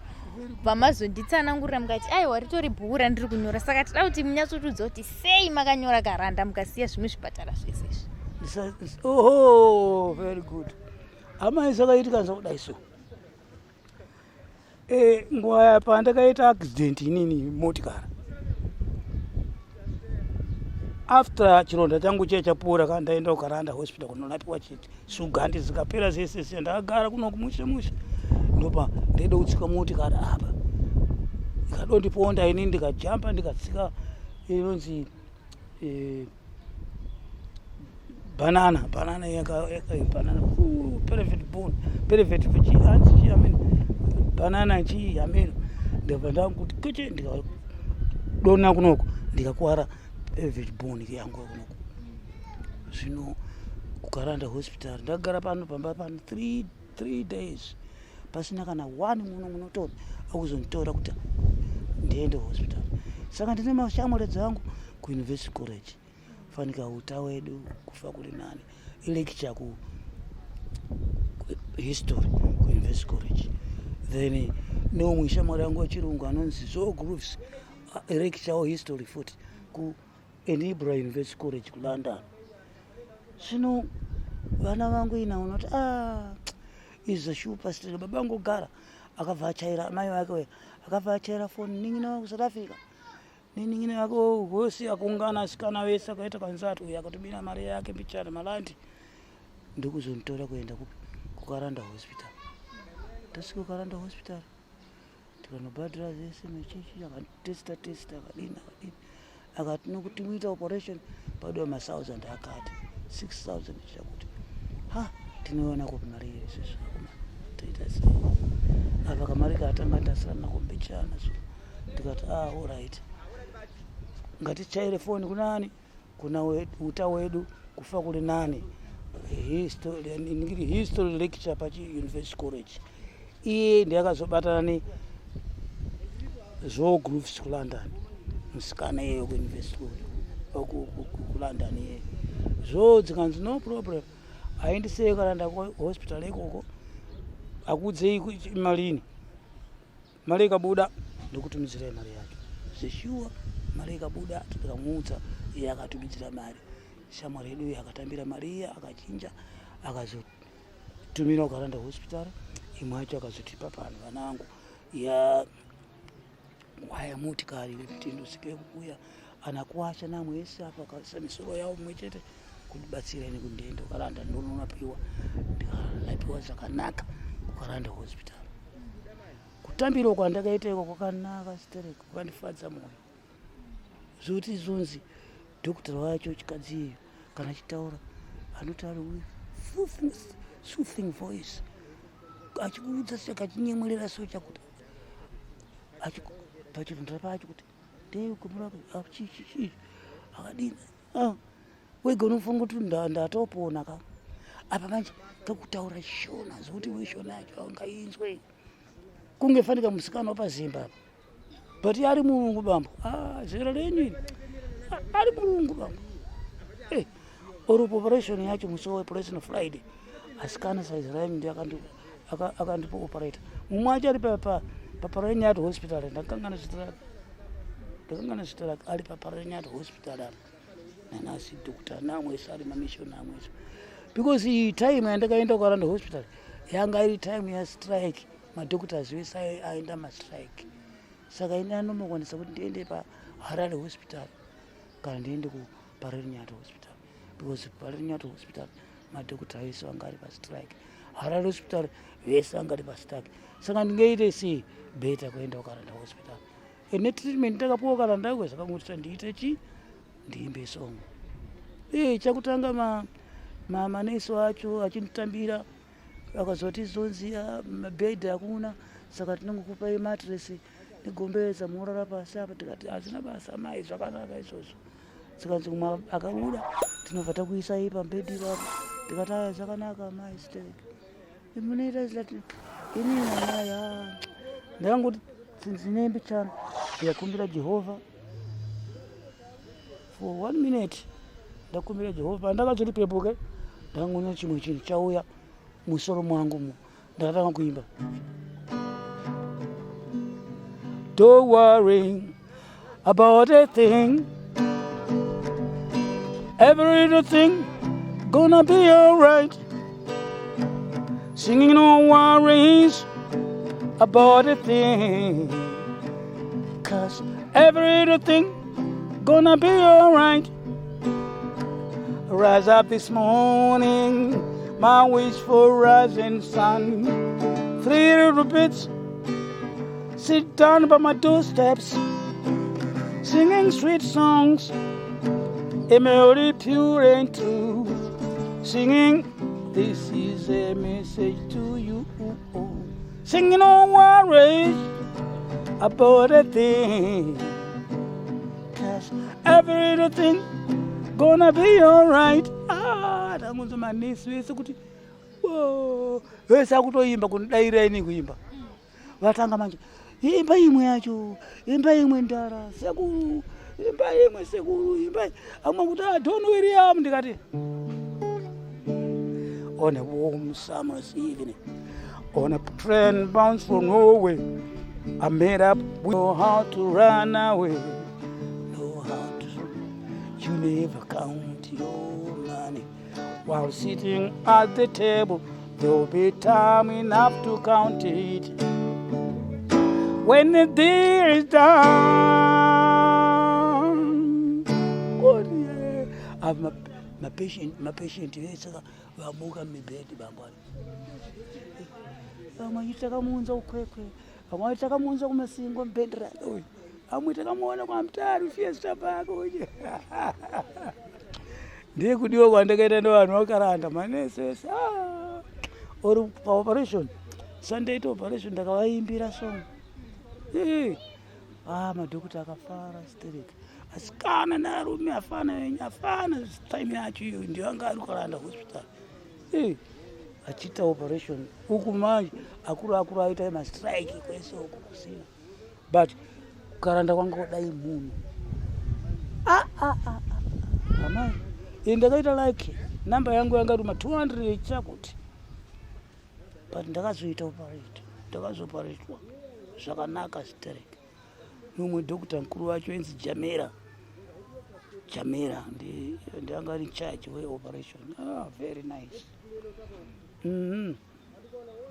vamazonditsanangurira mukati aiwa, ritori bhuku randiri kunyora. Saka tida kuti munyatsotudza kuti sei makanyora Karanda mukasiya zvimwe zvipatara zvese izvi. Oho, very good, amai. Zvakaitika zvakudai so, nguva pandakaita accident inini motikari, after chironda changu chiya chapora ka, ndaenda kuKaranda Hospital kunorapiwa chete, shuga handi zikapera zvese siya. Ndakagara kuno kumusha musha, ndopa ndaida kutsika motikari apa, ikadondiponda inini, ndikajamba, ndikatsika inonzi banana, banana yaka banana pelvic bone, pelvic chi, hanzi chi, I mean banana chi, I mean. Ndikabva ndakuti keche, ndikadona kunoko, ndikakwara pelvic bone yangu kunoko. Zvino kuKaranda Hospital ndagara pano pamba pano 3 days pasina kana one muno munotora akuzonditora kuti ndiende hospital. Saka ndine mashamwari dzangu kuUniversity College, fanika uta wedu kufa kuri nani, ilecture ku history kuUniversity College. Then neumwe shamwari yangu wechirungu anonzi Zo Grooves, lecture history futi kuEdinburgh University College kuLondon. Zvino vana vangu ina unoti, ah, izvo shupa sitiri baba vangogara. Akabva achaira mai vake uya, akabva achaira foni nin'ina wangu South Africa, nenin'ina wake wose, akungana asikana vese, akaita kanzati uyu akatobira mari yake mbichana malandi, ndokuzonditora kuenda kupi? KuKaranda Hospital. Tasvika kuKaranda Hospital, tikanobhadhira zvese mechichi, akatesta testa, akadini akadini, akati nokuti muita operation padiwa ma1000, akati 6000 chakuti ha, tinoiona kupi mari iyo isusu akomana? Toita sei apa? Kamari kaatanga ndasara nako mbichana. So ndikati, ah, alright, ngatichaire foni kunani? Kuna uta wedu kufa kuri nani, history, history lecture pachi University College. Iye ndiakazobatana neZo Grooves kuLondon, musikana iyeyo kuuniversity kuLondon iyeyo. Zo dzikanzi no problem, aendesei Karanda Hospital ikoko, akuudzei malini, mari ikabuda ndikutumidzirai mari yacho. Zveshuwa Mari ikabuda, tikamuudza, iye akatumidzira mari. Shamwari yedu iyi akatambira mari iya, akachinja, akazotumira kuKaranda Hospital. Imwe yacho akazotipa pano vanangu ya waya motikari kuti ndosvike kuuya anakuwasha namwe ese apa akaisa misoro yavo mumwe chete kundibatsira ini kuti ndiende kuKaranda ndonorapiwa. Ndikarapiwa zvakanaka kuKaranda Hospital. Kutambirwa kwandakaita iko kwakanaka sterek, kwakandifadza mwoyo zvokuti zvonzi dhokotera wacho chikadzi iyo kana achitaura anotaura with soothing voice, achikuudza saka achinyemwerera so chakuti pachirundira pacho kuti ndeikumura chii akadini. Ah, wega unofunga kuti ndatopona ka. Apa manje kakutaura Shona zvokuti weshona yacho angainzwe kunge fanika musikana wapazimba apa, but ari murungu bambo. Ah, zera renyu iri. Ah, ari murungu bambo. Eh, or operation yacho musi weoperation Friday, asikana saizi raini ndi akandipa operator. Mumwe acho ari paParirenyatwa Hospital, ndakangana zita rake, ndakangana zita rake, ari paParirenyatwa Hospital apa nanhasi, Dr Namwese, ari mamishoni amwese, because iyi time yandakaenda kuKaranda Hospital yanga iri time yastrike, madoctors vese aenda mastrike. Saka ini anomokwanisa kuti ndiende paHarare Hospital kana ndiende kuParirenyatwa Hospital, because Parirenyatwa Hospital madhokota vese vanga ari pastrike, Harare Hospital vese vanga ari pastrike. Saka ndingaite sei? Better kuenda kuKaranda Hospital. Netreatment ndakapuwa Karanda ikwe, zvakangoti ndiite chi ndiimbe song. Chakutanga manesi acho achinditambira akazoti zonzi, "Ah, mabhedhi hakuna, saka tinongokupai mattress negombedza, munorara pasi apa." Tikati, "Hazina basa mai, zvakanaka izvozvo." Zikanzi kumwe akabuda, "Tinobva takuisai pambedhi ipapo." Ndikati, "Aya, zvakanaka mai sterek." Munoita zati inini amai, ndakangoti tsinzinembi chana, ndikakumbira Jehovha for one minute. Ndakumbira Jehovha, ndakazoti pepuke, ndakangoona chimwe chinhu chauya musoro mwangu mu, ndakatanga kuimba, "Don't worry about a thing, every little thing gonna be alright. Singing no worries about a thing, 'cause every little thing gonna be alright. Rise up this morning, my wish for rising sun. Three little bits sit down by my doorsteps, singing sweet songs, a melody pure and true. Singing, this is a message to you. Singing no worries about a thing. 'Cause every little thing gonna be alright." Ah, tangonzo manesi vese kuti, "Whoa." Vese akutoimba kundidaira ini kuimba. Vatanga manje, "Imba imwe yacho, imba imwe ndara sekuru, imba imwe sekuru, imba." Amwe kuti, "Ah, Don William." Ndikati, "On a warm summer's evening, on a train bound for nowhere, I made up with know how to run away, know how to. You never count your money while sitting at the table. There'll be time enough to count it when the day is done." God, yeah. Ava mapatient, mapatient vese vamuka mumibhedhi bambo. Vamwe takamuunza kuKwekwe, vamwe takamuunza kuMasingo mubhendera uyu, vamwe takamuona kwaMutare Fiesta Park uyu. Ndiye kudiwa kwandakaita nevanhu vaKaranda, manesi ese. Ah, or paoperation Sunday ita operation, ndakavaimbira song. Ah, madhokota akafara sterek, asikana nearume afana afana. Time yacho iyo ndiyo anga ari Karanda Hospital. Achiita operation uku manje akuru akuru aita mastrike kwese uku kusina, but Karanda kwanga kudai munhu. Ah, ah, ah, ah. Amai, ini ndakaita like namba yangu yanga iri ma 200 chakuti, but ndakazoita operate, ndakazooperatwa zvakanaka sterek. Nomwe doctor mukuru wacho enzi Jamera. Jamera ndianga ari charge weoperation. Ah, very nice.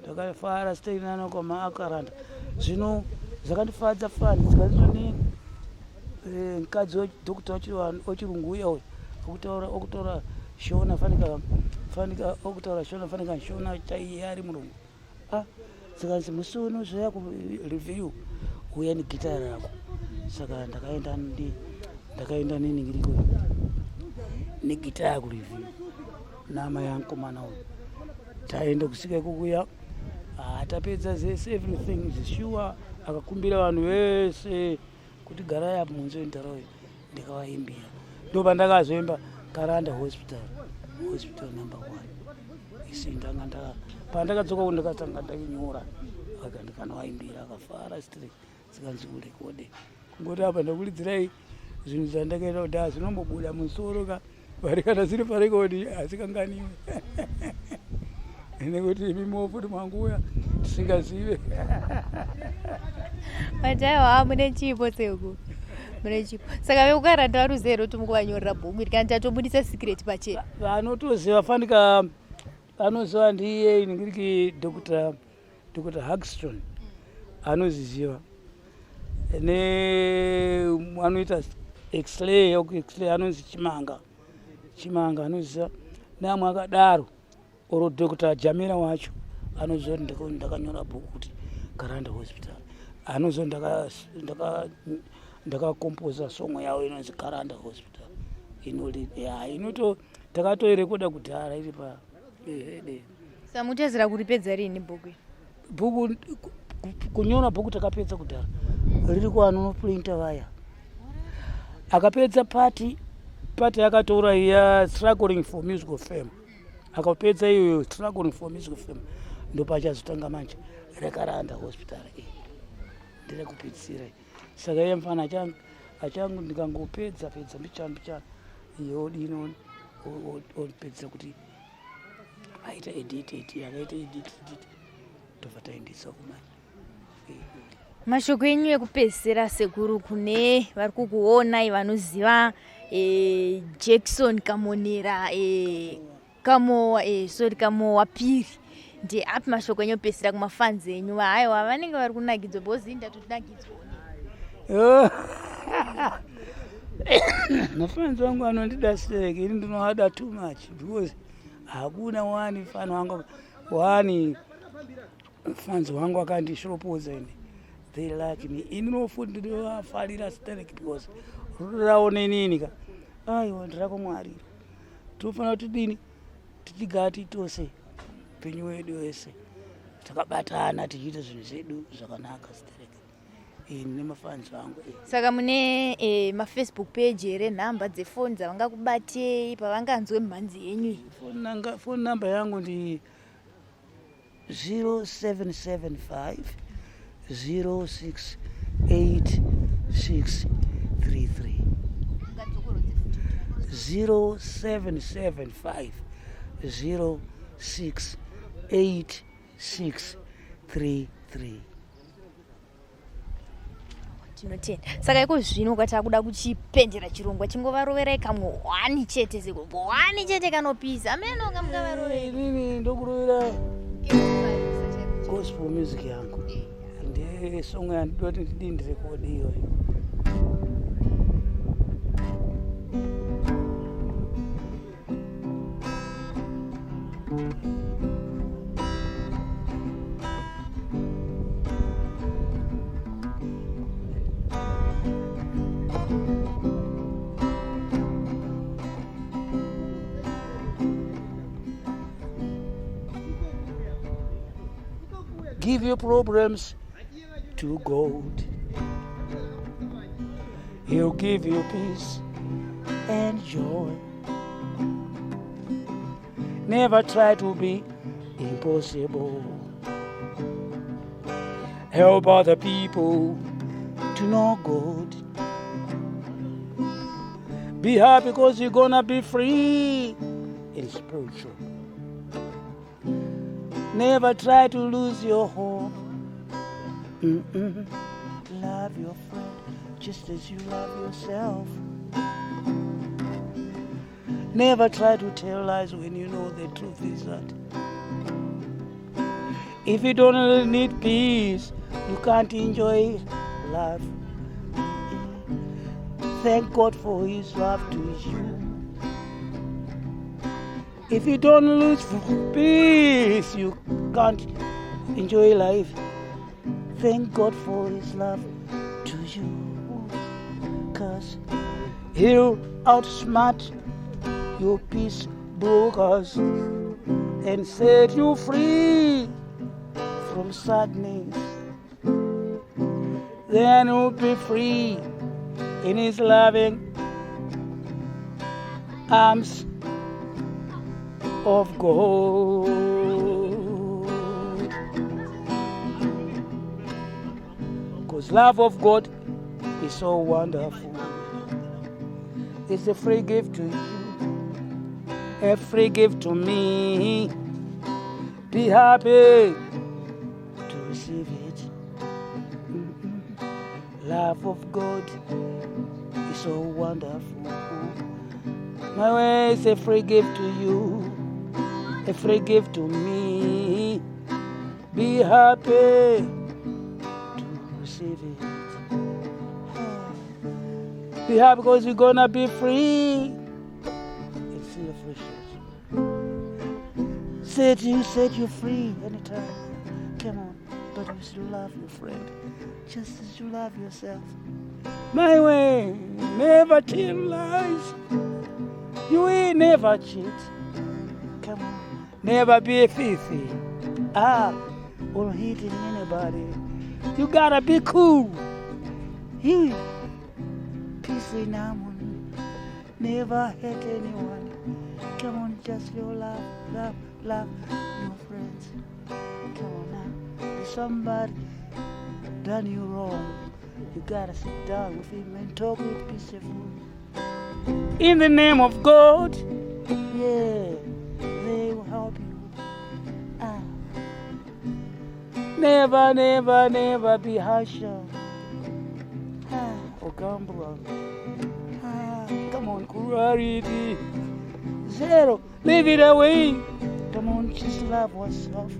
Ndakafara siteinana kwamaakaranda. Zvino zvakandifadza fani dzikazitoni mukadzi wedoctor wechirungu uya uya okutaura Shona, fanika fanika okutaura Shona, fanika Shona chaiye ari murungu. Ah, zikanzi musi uno zvoya kureview, uya negitara rako. Saka ndakaenda neningiriko negitara kureview nama yankomana uyu. Taenda kusvika ikokuya, tapedza zese, everything is sure. Akakumbira vanhu vese kuti garai apo munzi wentaraunda. Ndikavaimbira, ndo pandakazoimba Karanda Hospital, Hospital Number One. Isi ndanga nda pandakadzoka, ndakatanga ndainyora, aka ndikanowaimbira, akafara straight. Zikanzi kurekode kungoti apa ndakuridzirai zvinhu zvandakaita kuti zvinombobuda musoro ka vari kana zviri parekodi hasikanganiwe, nekuti imimowo futi mwanguya tisingazive. But aiwa, mune chipo seku, mune chipo. Saka vekukaranda varuziva here kuti mukuvanyorera bhuku iri, kana tatobudisa secret pachena? Vanotoziva, fanika vanoziva ndiye iningiriki Dr Huxton anoziziva, ne anoita x-ray, x-ray anonzi Chimanga, Chimanga anoziva, neamwe akadaro, oro Dr Jamira wacho anoziva kuti ndakanyora bhuku kuti Karanda Hospital. Anoziva ndakakompoza song yavo inonzi Karanda Hospital. Ya, inoto takatoirekoda kudhara, iri pa ehede. Samutezera kuripedza rini bhuku iri? Bhuku, kunyora bhuku takapedza kudhara, riri kuvanonoprinta vaya. Akapedza part yakatora iya Struggling for Musical Fame. Akapedza iyoyo Struggling for Musical Fame, ndopachazotanga manje reKaranda Hospital iyi, nderekupedzisira. Saka iye mufana achangu ndikangopedza pedza mbichana mbichana, iye odini, opedzisa kuti aita edit edit, akaita edit edit, tobva taendesa kumanje. Mashoko enyu ekupedzisira, sekuru, kune vari kukuonai, vanoziva Jackson Kamonera, Kamowa, sorry, Kamowa Piri, ndeapi mashoko enyu ekupedzisira kumafans enyu? Haiwa, vanenge vari kunakidzwa, because ini ndatonakidzwa. Mafans wangu anondida stereki, ini ndinovada too much, because hakuna wani fan wangu, wani fans wangu akandishoropodza ini. They like me. Ini futi ndinovafarira stereki, because rudo ravo nenini ka, aiwa, ndirako Mwari. Tinofanira tidini, tichigati tose upenyu wedu wese takabatana, tichiita zvinhu zvedu zvakanaka stereki, ini nemafans angu. Saka mune mafacebook page here, nhamba dzefoni dzavangakubatei pavanganzwe mhanzi yenyu iyi? Phone number yangu ndi 0775 068 633. 0775 068 633. Tinotenda. Saka iko zvino kwatakuda kuchipendera chirongwa, chingovaroverai kamwe hwani chete, seko hwani chete kanopisa ameno kamungavarovera. Inini ndokurovera gospel music yangu, ndesong yandidoti ndidii ndirekodi iyoyo. Give your problems to God. He'll give you peace and joy. Never try to be impossible. Help other people to know God. Be happy because you're gonna be free in spiritual. Never try to lose your hope. Love your friend just as you love yourself. Never try to tell lies when you know the truth is that if you don't need peace, you can't enjoy life. Thank God for His love to you. If you don't lose peace, you can't enjoy life. Thank God for His love to you. 'Cause He'll outsmart your peace brokers and set you free from sadness. Then you'll be free in His loving arms of God. 'Cause love of God is so wonderful. It's a free gift to you, a free gift to me. Be happy to receive it. Love of God is so wonderful. My way is a free gift to you, a free gift to me. Be happy to receive it. Be happy because you're gonna be free. It's your free. Set you free anytime. Come on, but you still love your friend just as you love yourself. My way, never tell lies. You will never cheat. Come on, never be a thief. Or hitting anybody. You gotta be cool. You, peace in harmony. Never hate anyone. Come on, just your love, love, love your friends. Come on now. If somebody done you wrong, you gotta sit down with him and talk it peacefully. In the name of God, yeah, they will help you. Never, never, never be harsher. Or gambler. Come on, cruelty. Zero, leave it away. Come on, just love yourself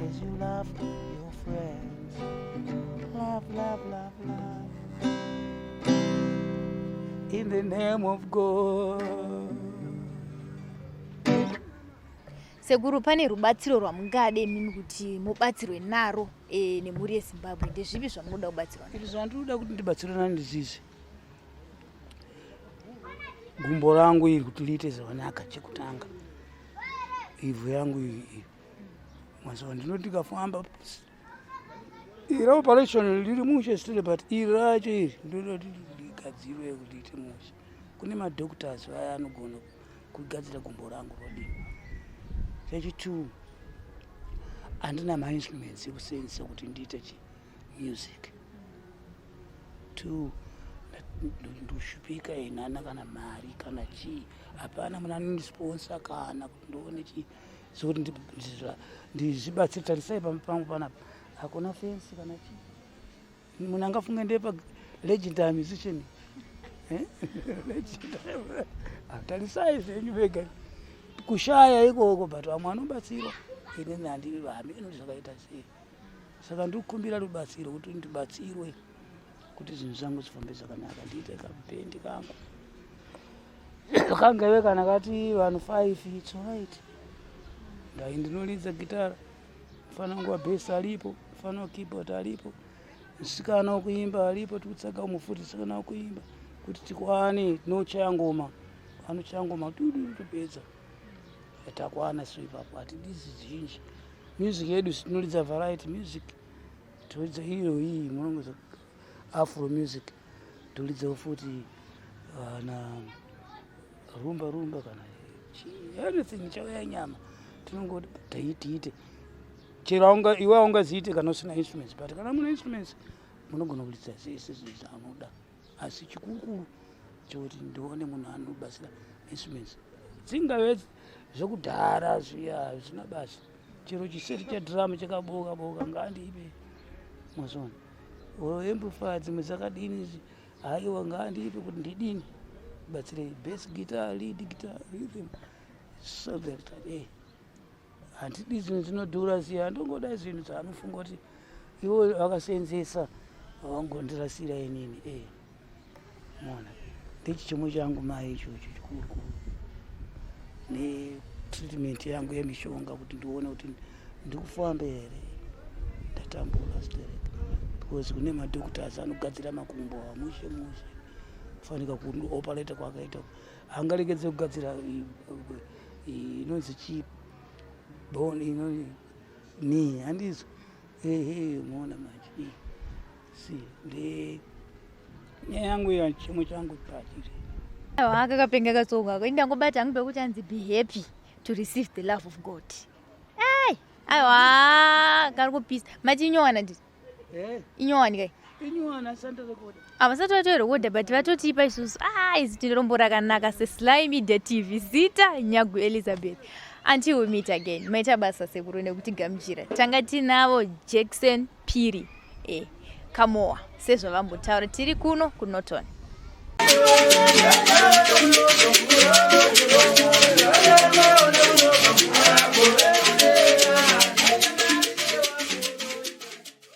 as you love your friends. Love, love, love, love. In the name of God. Sekuru, pane rubatsiro rwamungade imimi kuti mubatsirwe naro nemhuri yeZimbabwe, ndezvipi zvamunoda kubatsirwa nazvo? Zvandinoda kuti ndibatsirwe ndizvizvi: gumbo rangu iri kuti riite zvakanaka. Chekutanga, ivhu yangu iyi mazuva ndinoti ndikafamba, iri operation riri mushe still, but iri racho iri ndinoda kuti rigadzirwe kuti riite mushe. Kune madoctors vaya anogona kugadzira gumbo rangu rodini. Chechi2, handina mainstruments ekusenzesa kuti ndiite chi music. Two, ndoshupika inhana kana mari kana chii, hapana munhu anondisponsa kana kuti ndoone chii sokuti ndizvibatsire. Tarisai pangu panapa, hakuna fensi kana chii. Munhu angafunge ndepa legendary musician, eh? Legendary. Tarisai zvenyu vega kushaya ikoko, but vamwe vanobatsirwa, inini handivami zvakaita sei. Saka ndikukumbira rubatsiro kuti ndibatsirwe kuti zvinhu zvangu zvifambe zvakanaka, ndiite kabhendi kangu kangave kana kati vanhu 5, it's right. Ndai ndinoridza gitara, mufana wangu wabhesi aripo, mufana wakeyboard aripo, musikana wekuimba aripo. Tikutsvaga mufuti musikana wekuimba kuti tikwane. Tinochaya ngoma, anochaya ngoma dudu, topedza, takwana. So ipapo hatidi zizhinji. Music yedu tinoridza variety music, toridza iyo iyi munongoza afro music, toridzawo futi na rumba rumba kana anything chauya nyama, tinongoti tiite chero iwe haungaziite kana usina instruments, but kana mune instruments munogona kuridza zvese zvinhu zvaanoda. Asi chikurukuru chekuti ndione munhu anobatsira instruments, dzingave zvekudhara zviya zvisina basa, chero chiseti chedrum chakaboka boka, ngandipe mazona. Or amplifier dzimwe dzakadini izvi, haiwa, ngaandipe kuti ndidini, batsirei bass guitar, lead guitar, rhythm, so that handidi zvinhu zvinodhura ziya, handongoda zvinhu zvaanofunga kuti iwo vakasenzesa vangondirasira inini. Mona, ndechi chimwe changu mai ichocho chikurukuru, netreatment yangu yemishonga kuti ndione kuti ndikufamba here. Ndatambura sterek because kune madoctors anogadzira makumbo amushe mushe, fanika kuoperate kwakaita angaregedze kugadzira inonzi chi bone inoni ni handizvo? Ehe, muona manje, si nde nyaya yangu ya chimwe changu pachiri. Aiwa, akakapenga kasong ako. Indangobata hangu pekuti anzi, "Be happy to receive the love of God." Ai, aiwa, kari kupisa. Mati inyowani nditi? Inyowani kai? Inyuwana, sandarekoda. Havasati vatorekodha, but vatotipa isusu. Ah, isu tine rombo rakanaka seSly Media TV. Zita Nyagu Elizabeth. Until we meet again, maita basa sekuru nekutigamuchira. Tanga tinavo Jackson Piri Kamoa, sezvavambotaura, tiri kuno kuNorton.